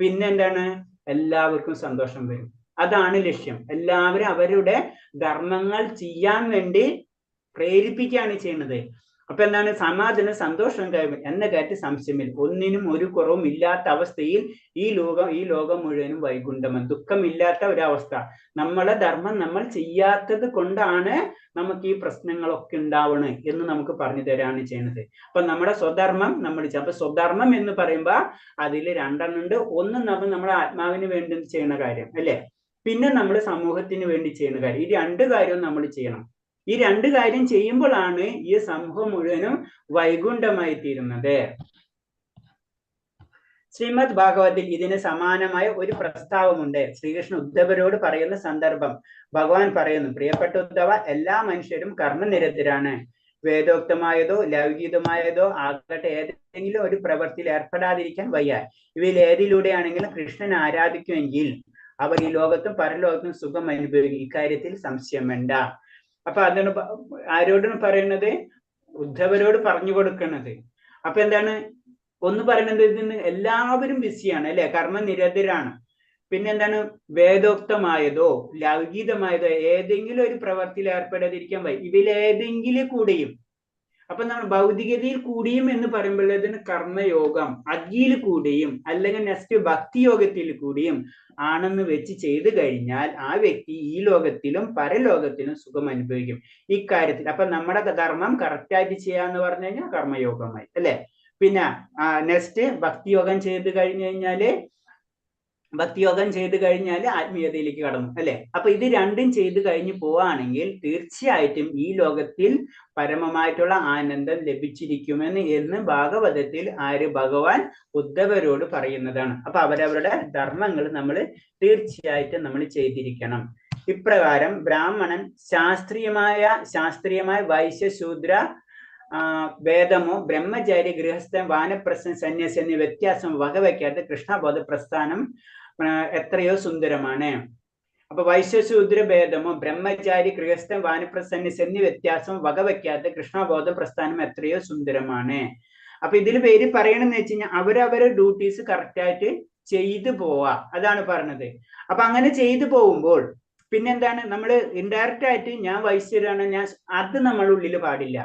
പിന്നെ എന്താണ്, എല്ലാവർക്കും സന്തോഷം വരും. അതാണ് ലക്ഷ്യം. എല്ലാവരും അവരുടെ ധർമ്മങ്ങൾ ചെയ്യാൻ വേണ്ടി പ്രേരിപ്പിക്കുകയാണ് ചെയ്യുന്നത്. അപ്പൊ എന്താണ്, സമാധാനം സന്തോഷം കഴിവ് എന്ന കാര്യത്തിൽ സംശയമില്ല. ഒന്നിനും ഒരു കുറവും ഇല്ലാത്ത അവസ്ഥയിൽ ഈ ലോകം മുഴുവനും വൈകുണ്ഠമാണ്. ദുഃഖമില്ലാത്ത ഒരവസ്ഥ. നമ്മളെ ധർമ്മം നമ്മൾ ചെയ്യാത്തത് കൊണ്ടാണ് നമുക്ക് ഈ പ്രശ്നങ്ങളൊക്കെ ഉണ്ടാവണ് എന്ന് നമുക്ക് പറഞ്ഞു തരാണ് ചെയ്യുന്നത്. അപ്പൊ നമ്മുടെ സ്വധർമ്മം നമ്മൾ, അപ്പൊ സ്വധർമ്മം എന്ന് പറയുമ്പോ അതിൽ രണ്ടെണ്ണം ഉണ്ട്. ഒന്ന് നമ്മൾ നമ്മുടെ ആത്മാവിന് വേണ്ടി ചെയ്യുന്ന കാര്യം അല്ലേ, പിന്നെ നമ്മൾ സമൂഹത്തിന് വേണ്ടി ചെയ്യുന്ന കാര്യം. ഈ രണ്ട് കാര്യവും നമ്മൾ ചെയ്യണം. ഈ രണ്ട് കാര്യം ചെയ്യുമ്പോഴാണ് ഈ സമൂഹം മുഴുവനും വൈകുണ്ഠമായി തീരുന്നത്. ശ്രീമദ് ഭാഗവത്തിൽ ഇതിന് സമാനമായ ഒരു പ്രസ്താവമുണ്ട്. ശ്രീകൃഷ്ണ ഉദ്ധവരോട് പറയുന്ന സന്ദർഭം ഭഗവാൻ പറയുന്നു, പ്രിയപ്പെട്ട ഉദ്ധവ, എല്ലാ മനുഷ്യരും കർമ്മനിരതരാണ്. വേദോക്തമായതോ ലൗകികമായതോ ആകട്ടെ ഏതെങ്കിലും ഒരു പ്രവൃത്തിയിൽ ഏർപ്പെടാതിരിക്കാൻ വയ്യ. ഇവയിൽ ഏതിലൂടെയാണെങ്കിലും കൃഷ്ണൻ ആരാധിക്കുമെങ്കിൽ അവർ ഈ ലോകത്തും പരലോകത്തും സുഖം അനുഭവിക്കും. ഇക്കാര്യത്തിൽ സംശയം വേണ്ട. അപ്പൊ അതാണ് ആരോടാണ് പറയുന്നത്? ഉദ്ധവരോട് പറഞ്ഞു കൊടുക്കുന്നത്. അപ്പൊ എന്താണ് ഒന്ന് പറയുന്നത്, ഇതിന് എല്ലാവരും ബിസിയാണ് അല്ലെ, കർമ്മനിരതരാണ്. പിന്നെന്താണ്, വേദോക്തമായതോ ലൗകികമായതോ ഏതെങ്കിലും ഒരു പ്രവൃത്തിയിൽ ഏർപ്പെടാതിരിക്കാൻ വയ്യ. ഇവയിലേതെങ്കിലും കൂടിയും, അപ്പൊ നമ്മൾ ഭൗതികതയിൽ കൂടിയും എന്ന് പറയുമ്പോൾ ഇതിന് കർമ്മയോഗം അതിൽ കൂടിയും അല്ലെങ്കിൽ നെക്സ്റ്റ് ഭക്തിയോഗത്തിൽ കൂടിയും ആണെന്ന് വെച്ച് ചെയ്തു കഴിഞ്ഞാൽ ആ വ്യക്തി ഈ ലോകത്തിലും പരലോകത്തിലും സുഖം അനുഭവിക്കും ഇക്കാര്യത്തിൽ. അപ്പൊ നമ്മുടെ ധർമ്മം കറക്റ്റായിട്ട് ചെയ്യാന്ന് പറഞ്ഞു കഴിഞ്ഞാൽ കർമ്മയോഗമായി അല്ലെ. പിന്നെ നെക്സ്റ്റ് ഭക്തിയോഗം ചെയ്ത് കഴിഞ്ഞു കഴിഞ്ഞാല് ഭക്തിയോഗം ചെയ്തു കഴിഞ്ഞാൽ ആത്മീയതയിലേക്ക് കടന്നു അല്ലെ. അപ്പൊ ഇത് രണ്ടും ചെയ്തു കഴിഞ്ഞ് പോവാണെങ്കിൽ തീർച്ചയായിട്ടും ഈ ലോകത്തിൽ പരമമായിട്ടുള്ള ആനന്ദം ലഭിച്ചിരിക്കുമെന്ന് എന്ന് ഭാഗവതത്തിൽ ആര്, ഭഗവാൻ ഉദ്ധവരോട് പറയുന്നതാണ്. അപ്പൊ അവരവരുടെ ധർമ്മങ്ങൾ നമ്മൾ തീർച്ചയായിട്ടും നമ്മൾ ചെയ്തിരിക്കണം. ഇപ്രകാരം ബ്രാഹ്മണൻ ശാസ്ത്രീയമായ ശാസ്ത്രീയമായ വൈശ്യശൂദ്ര ഭേദമോ ബ്രഹ്മചാരി ഗൃഹസ്ഥൻ വാനപ്രസ്ഥൻ സന്യാസി എന്നീ വ്യത്യാസം വകവയ്ക്കാത്ത കൃഷ്ണബോധ പ്രസ്ഥാനം എത്രയോ സുന്ദരമാണ്. അപ്പൊ വൈശ്യശൂദ്ര ഭേദമോ ബ്രഹ്മചാരി ഗൃഹസ്ഥൻ വാനപ്രസ്ഥ സന്യാസി എന്നീ വ്യത്യാസം വകവയ്ക്കാത്ത കൃഷ്ണബോധ പ്രസ്ഥാനം എത്രയോ സുന്ദരമാണ്. അപ്പൊ ഇതിൽ പേര് പറയണെന്ന് വെച്ച് കഴിഞ്ഞാൽ അവരവരെ ഡ്യൂട്ടീസ് കറക്റ്റ് ആയിട്ട് ചെയ്തു പോവാ, അതാണ് പറഞ്ഞത്. അപ്പൊ അങ്ങനെ ചെയ്തു പോകുമ്പോൾ പിന്നെന്താണ്, നമ്മള് ഇൻഡയറക്റ്റ് ആയിട്ട് ഞാൻ വൈശ്യരാണ്, ഞാൻ അത് നമ്മളുടെ ഉള്ളിൽ പാടില്ല.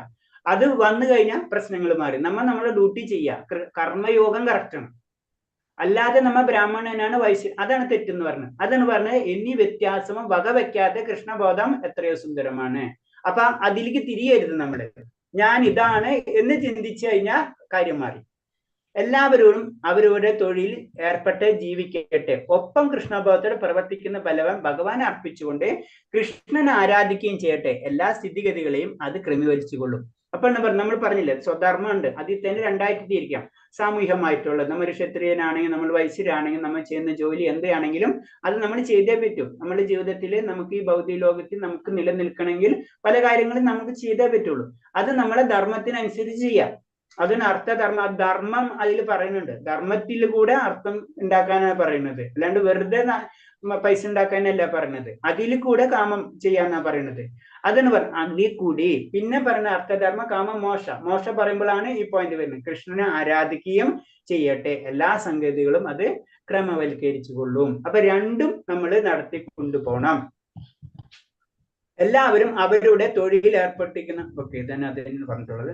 അത് വന്നു കഴിഞ്ഞാൽ പ്രശ്നങ്ങൾ മാറി. നമ്മൾ നമ്മളെ ഡ്യൂട്ടി ചെയ്യുക, കർമ്മയോഗം കറക്റ്റാണ്. അല്ലാതെ നമ്മ ബ്രാഹ്മണനാണ് വൈശ്യ, അതാണ് തെറ്റെന്ന് പറഞ്ഞത്. അതാണ് പറഞ്ഞത് എന്നീ വ്യത്യാസവും വകവയ്ക്കാതെ കൃഷ്ണബോധം എത്രയോ സുന്ദരമാണ്. അപ്പൊ അതിലേക്ക് തിരിയരുത് നമ്മള്. ഞാൻ ഇതാണ് എന്ന് ചിന്തിച്ചു കഴിഞ്ഞാൽ കാര്യം മാറി. എല്ലാവരോടും അവരവരുടെ തൊഴിൽ ഏർപ്പെട്ട് ജീവിക്കട്ടെ. ഒപ്പം കൃഷ്ണബോധത്തോടെ പ്രവർത്തിക്കുന്ന ബലവൻ ഭഗവാനെ അർപ്പിച്ചുകൊണ്ട് കൃഷ്ണനെ ആരാധിക്കുകയും ചെയ്യട്ടെ. എല്ലാ സ്ഥിതിഗതികളെയും അത് ക്രമീകരിച്ചുകൊള്ളും. അപ്പൊ നമ്മൾ പറഞ്ഞില്ലേ, സ്വധർമ്മമുണ്ട്, അതിൽ തന്നെ രണ്ടായിട്ട് തിരിക്കാം. സാമൂഹികമായിട്ടുള്ളത്, നമ്മൾ ക്ഷത്രിയനാണെങ്കിൽ, നമ്മൾ വൈശ്യരാണെങ്കിൽ, നമ്മൾ ചെയ്യുന്ന ജോലി എന്താണെങ്കിലും അത് നമ്മൾ ചെയ്തേ പറ്റൂ. നമ്മുടെ ജീവിതത്തിൽ നമുക്ക് ഈ ഭൗതിക ലോകത്തിൽ നമുക്ക് നിലനിൽക്കണമെങ്കിൽ പല കാര്യങ്ങളും നമുക്ക് ചെയ്തേ പറ്റുള്ളൂ. അത് നമ്മളെ ധർമ്മത്തിനനുസരിച്ച് ചെയ്യാം. അതിന് അർത്ഥധർമ്മ, ധർമ്മം അതിൽ പറയുന്നുണ്ട്. ധർമ്മത്തിൽ കൂടെ അർത്ഥം ഉണ്ടാക്കാനാണ് പറയുന്നത്, അല്ലാണ്ട് വെറുതെ പൈസ ഉണ്ടാക്കാനല്ല പറയുന്നത്. അതിൽ കൂടെ കാമം ചെയ്യാന്നാ പറയുന്നത്. അതാണ് പറഞ്ഞ അതിൽ കൂടി പിന്നെ പറയുന്ന അർത്ഥധർമ്മ കാമ മോശ. മോശ പറയുമ്പോഴാണ് ഈ പോയിന്റ് വരുന്നത്. കൃഷ്ണനെ ആരാധിക്കുകയും ചെയ്യട്ടെ, എല്ലാ സംഗതികളും അത് ക്രമവൽക്കരിച്ചു കൊള്ളും. അപ്പൊ രണ്ടും നമ്മൾ നടത്തി കൊണ്ടുപോകണം. എല്ലാവരും അവരുടെ തൊഴിലിൽ ഏർപ്പെട്ടിരിക്കുന്ന, ഓക്കെ, ഇതന്നെ അതിന് പറഞ്ഞിട്ടുള്ളത്.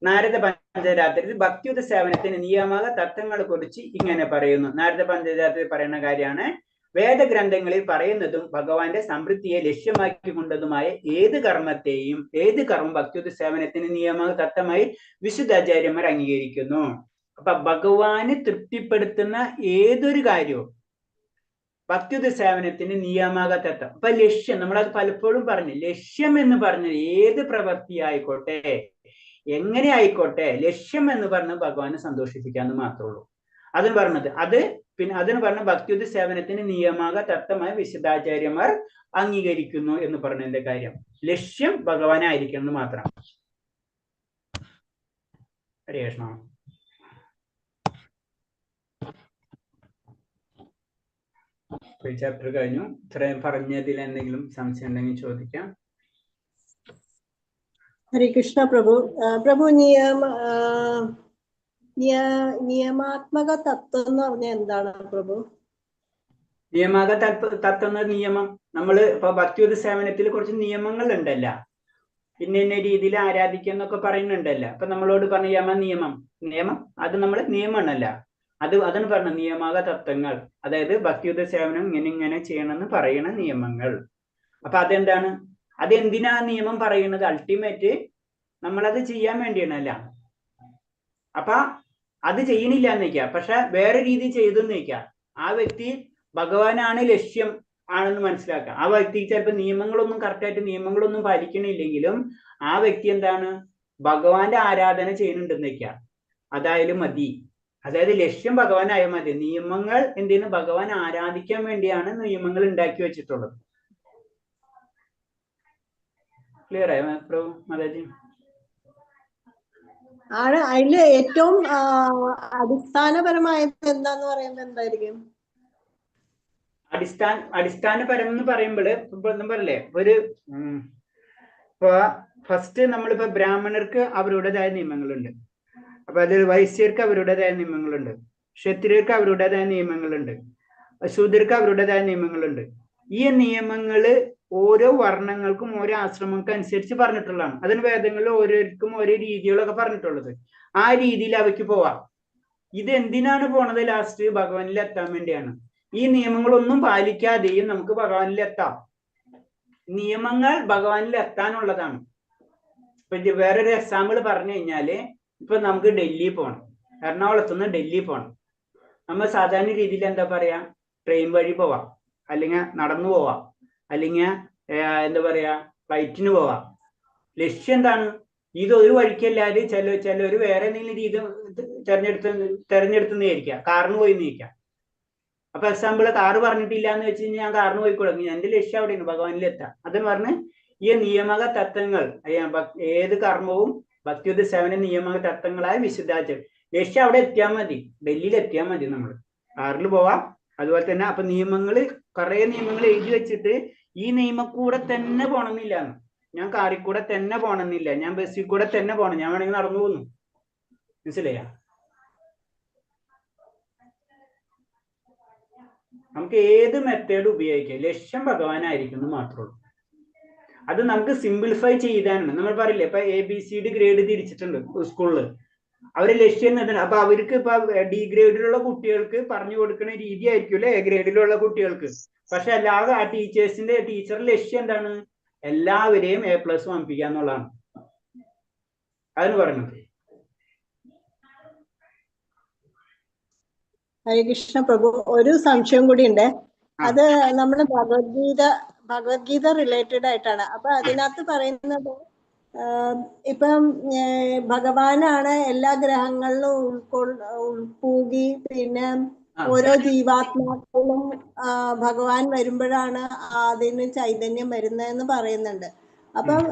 നാരദ പഞ്ചരാത്രി ഭക്തിയുത സേവനത്തിന് നിയമക തത്വങ്ങളെ കുറിച്ച് ഇങ്ങനെ പറയുന്നു. നാരദ പഞ്ചരാത്രി പറയുന്ന കാര്യമാണ്, വേദഗ്രന്ഥങ്ങളിൽ പറയുന്നതും ഭഗവാന്റെ സമൃദ്ധിയെ ലക്ഷ്യമാക്കിക്കൊണ്ടതുമായ ഏത് കർമ്മത്തെയും ഏത് കർമ്മം ഭക്തിയുത സേവനത്തിന് നിയമ തത്വമായി വിശുദ്ധാചാര്യന്മാർ അംഗീകരിക്കുന്നു. അപ്പൊ ഭഗവാന് തൃപ്തിപ്പെടുത്തുന്ന ഏതൊരു കാര്യവും ഭക്തിയുത സേവനത്തിന് നിയമക തത്വം. അപ്പൊ ലക്ഷ്യം, നമ്മളത് പലപ്പോഴും പറഞ്ഞു, ലക്ഷ്യം എന്ന് പറഞ്ഞ ഏത് പ്രവൃത്തി ആയിക്കോട്ടെ എങ്ങനെ ആയിക്കോട്ടെ, ലക്ഷ്യം എന്ന് പറഞ്ഞ ഭഗവാനെ സന്തോഷിപ്പിക്കാന്ന് മാത്രമേ ഉള്ളൂ. അതിന് പറഞ്ഞത് അത് പിന്നെ അതിന് പറഞ്ഞ ഭക്തിയുത സേവനത്തിന് നിയമക തത്വമായി വിശുദ്ധാചാര്യന്മാർ അംഗീകരിക്കുന്നു എന്ന് പറഞ്ഞതിന്റെ കാര്യം ലക്ഷ്യം ഭഗവാനായിരിക്കണം എന്ന് മാത്രം. ഹരേ കൃഷ്ണ. ഈ ചാപ്റ്റർ കഴിഞ്ഞു. ഇത്രയും പറഞ്ഞതിൽ എന്തെങ്കിലും സംശയം ഉണ്ടെങ്കിൽ ചോദിക്കാം. ഹരേ കൃഷ്ണ പ്രഭു. പ്രഭു, നിയമാത്മക തത്വം എന്ന് പറഞ്ഞാൽ എന്താണ് പ്രഭു? നിയമാക തത്വം എന്ന നിയമം, നമ്മള് ഇപ്പൊ ഭക്തിയുത സേവനത്തിൽ കുറച്ച് നിയമങ്ങൾ ഉണ്ടല്ല, ഇന്ന ഇന്ന രീതിയിൽ ആരാധിക്കുക എന്നൊക്കെ പറയുന്നുണ്ടല്ല. അപ്പൊ നമ്മളോട് പറഞ്ഞ യമ നിയമം, നിയമം അത് നമ്മൾ നിയമമാണല്ല, അതാണ് പറഞ്ഞ നിയമാക തത്വങ്ങൾ. അതായത് ഭക്തിയുത സേവനം ഇങ്ങനെ ഇങ്ങനെ ചെയ്യണമെന്ന് പറയണ നിയമങ്ങൾ. അപ്പൊ അതെന്താണ്, അതെന്തിനാ നിയമം പറയുന്നത്? അൾട്ടിമേറ്റ് നമ്മളത് ചെയ്യാൻ വേണ്ടിയാണല്ല. അപ്പൊ അത് ചെയ്യണില്ല എന്ന് വെക്കാം, പക്ഷെ വേറെ രീതി ചെയ്തെന്ന് വെക്കാം. ആ വ്യക്തി ഭഗവാനാണ് ലക്ഷ്യം ആണെന്ന് മനസ്സിലാക്കുക. ആ വ്യക്തി ചിലപ്പോ നിയമങ്ങളൊന്നും കറക്റ്റായിട്ട് നിയമങ്ങളൊന്നും പാലിക്കണില്ലെങ്കിലും ആ വ്യക്തി എന്താണ്, ഭഗവാന്റെ ആരാധന ചെയ്യുന്നുണ്ടെന്ന് വെക്കാം, അതായാലും മതി. അതായത് ലക്ഷ്യം ഭഗവാനായ മതി. നിയമങ്ങൾ എന്തിനു? ഭഗവാൻ ആരാധിക്കാൻ വേണ്ടിയാണ് നിയമങ്ങൾ ഉണ്ടാക്കി വെച്ചിട്ടുള്ളത്. ക്ലിയർ ആയോ പ്രഭു മാതാജി? ആണ്. അതില് ഏറ്റവും അടിസ്ഥാനപരമായത് എന്താന്ന് പറയുന്നത് എന്തായിരിക്കും? അടിസ്ഥാനപരം എന്ന് പറയുമ്പോൾ ഇപ്പൊ പറയല്ലേ, ഒരു ഇപ്പൊ ഫസ്റ്റ് നമ്മളിപ്പോ ബ്രാഹ്മണർക്ക് അവരുടേതായ നിയമങ്ങളുണ്ട്, അപ്പൊ അതിൽ വൈശ്യർക്ക് അവരുടേതായ നിയമങ്ങളുണ്ട്, ക്ഷത്രിയർക്ക് അവരുടേതായ നിയമങ്ങളുണ്ട്, ശൂദ്രർക്ക് അവരുടേതായ നിയമങ്ങളുണ്ട്. ഈ നിയമങ്ങള് ഓരോ വർണ്ണങ്ങൾക്കും ഓരോ ആശ്രമങ്ങൾക്കും അനുസരിച്ച് പറഞ്ഞിട്ടുള്ളതാണ്. അതിന് വേദങ്ങളിൽ ഓരോരുത്തർക്കും ഓരോ രീതികളൊക്കെ പറഞ്ഞിട്ടുള്ളത്. ആ രീതിയിൽ അവയ്ക്ക് പോവാം. ഇത് എന്തിനാണ് പോണത്? ലാസ്റ്റ് ഭഗവാനിൽ എത്താൻ വേണ്ടിയാണ്. ഈ നിയമങ്ങളൊന്നും പാലിക്കാതെയും നമുക്ക് ഭഗവാനിൽ എത്താം. നിയമങ്ങൾ ഭഗവാനിൽ എത്താനുള്ളതാണ്. ഇപ്പൊ വേറൊരു എക്സാമ്പിൾ പറഞ്ഞു കഴിഞ്ഞാല്, ഇപ്പൊ നമുക്ക് ഡൽഹി പോകണം, എറണാകുളത്തുനിന്ന് ഡൽഹി പോകണം. നമ്മൾ സാധാരണ രീതിയിൽ എന്താ പറയാ, ട്രെയിൻ വഴി പോവാം, അല്ലെങ്കിൽ നടന്നു പോവാം, അല്ലെങ്കിൽ എന്താ പറയാ ഫ്ലൈറ്റിന് പോവാം. ലക്ഷ്യം എന്താണ്? ഇതൊരു വഴിക്കല്ലാതെ ചിലര് വേറെ എന്തെങ്കിലും രീതി തെരഞ്ഞെടുത്തെന്ന് വിചാരിക്കാം, കാറിന് പോയി നിൽക്കാം. അപ്പൊ എക്സാമ്പിൾ കാറ് പറഞ്ഞിട്ടില്ല എന്ന് വെച്ച് കഴിഞ്ഞാൽ ഞാൻ കാറിന് പോയിക്കോളാം, എന്റെ ലക്ഷ്യം അവിടെയാണ്, ഭഗവാനിൽ എത്താം. അതെന്ന് പറഞ്ഞ് ഈ നിയമക തത്വങ്ങൾ, ഏത് കർമ്മവും ഭക്തിയുത സേവന നിയമക തത്വങ്ങളായ വിശുദ്ധാചരണം, ലക്ഷ്യം അവിടെ എത്തിയാൽ മതി, ഡൽഹിയിൽ എത്തിയാൽ മതി. നമ്മൾ കാറിൽ പോവാം. അതുപോലെ തന്നെ അപ്പൊ നിയമങ്ങള് കുറെ നിയമങ്ങൾ എഴുതി വെച്ചിട്ട് ഈ നിയമക്കൂടെ തന്നെ പോണമെന്നില്ല, ഞാൻ കാറിൽ കൂടെ തന്നെ പോണമെന്നില്ല, ഞാൻ ബസ്സിൽ കൂടെ തന്നെ പോണം, ഞാൻ വേണമെങ്കിൽ നടന്നു പോകുന്നു. മനസ്സിലായ? നമുക്ക് ഏത് മെത്തേഡ് ഉപയോഗിക്കാം, ലക്ഷ്യം ഭഗവാനായിരിക്കും എന്ന് മാത്രമേ ഉള്ളൂ. അത് നമുക്ക് സിംപ്ലിഫൈ ചെയ്താനാണ്. നമ്മൾ പറയില്ലേ, ഇപ്പൊ A B C D grade തിരിച്ചിട്ടുണ്ട് സ്കൂളില്, അവരെ ലക്ഷ്യം എന്താണ്? അപ്പൊ അവർക്ക് ഇപ്പൊ ഡി ഗ്രേഡിലുള്ള കുട്ടികൾക്ക് പറഞ്ഞു കൊടുക്കുന്ന രീതി ആയിരിക്കുമല്ലേ എ ഗ്രേഡിലുള്ള കുട്ടികൾക്ക്. പക്ഷെ അല്ലാതെ ആ ടീച്ചറുടെ ലക്ഷ്യം എന്താണ്? എല്ലാവരെയും എ പ്ലസ് വാങ്ങിപ്പിക്കുക എന്നുള്ളതാണ് അതിന് പറയുന്നത്. ഹരേ കൃഷ്ണ പ്രഭു, ഒരു സംശയം കൂടി ഉണ്ട്. അത് നമ്മുടെ ഭഗവത്ഗീത റിലേറ്റഡ് ആയിട്ടാണ്. അപ്പൊ അതിനകത്ത് പറയുന്നത് ഇപ്പം ഭഗവാനാണ് എല്ലാ ഗ്രഹങ്ങളിലും ഉൾപ്പൂകി, പിന്നെ ഓരോ ജീവാത്മാക്കളും ഭഗവാൻ വരുമ്പോഴാണ് അതിന് ചൈതന്യം വരുന്നതെന്ന് പറയുന്നുണ്ട്. അപ്പം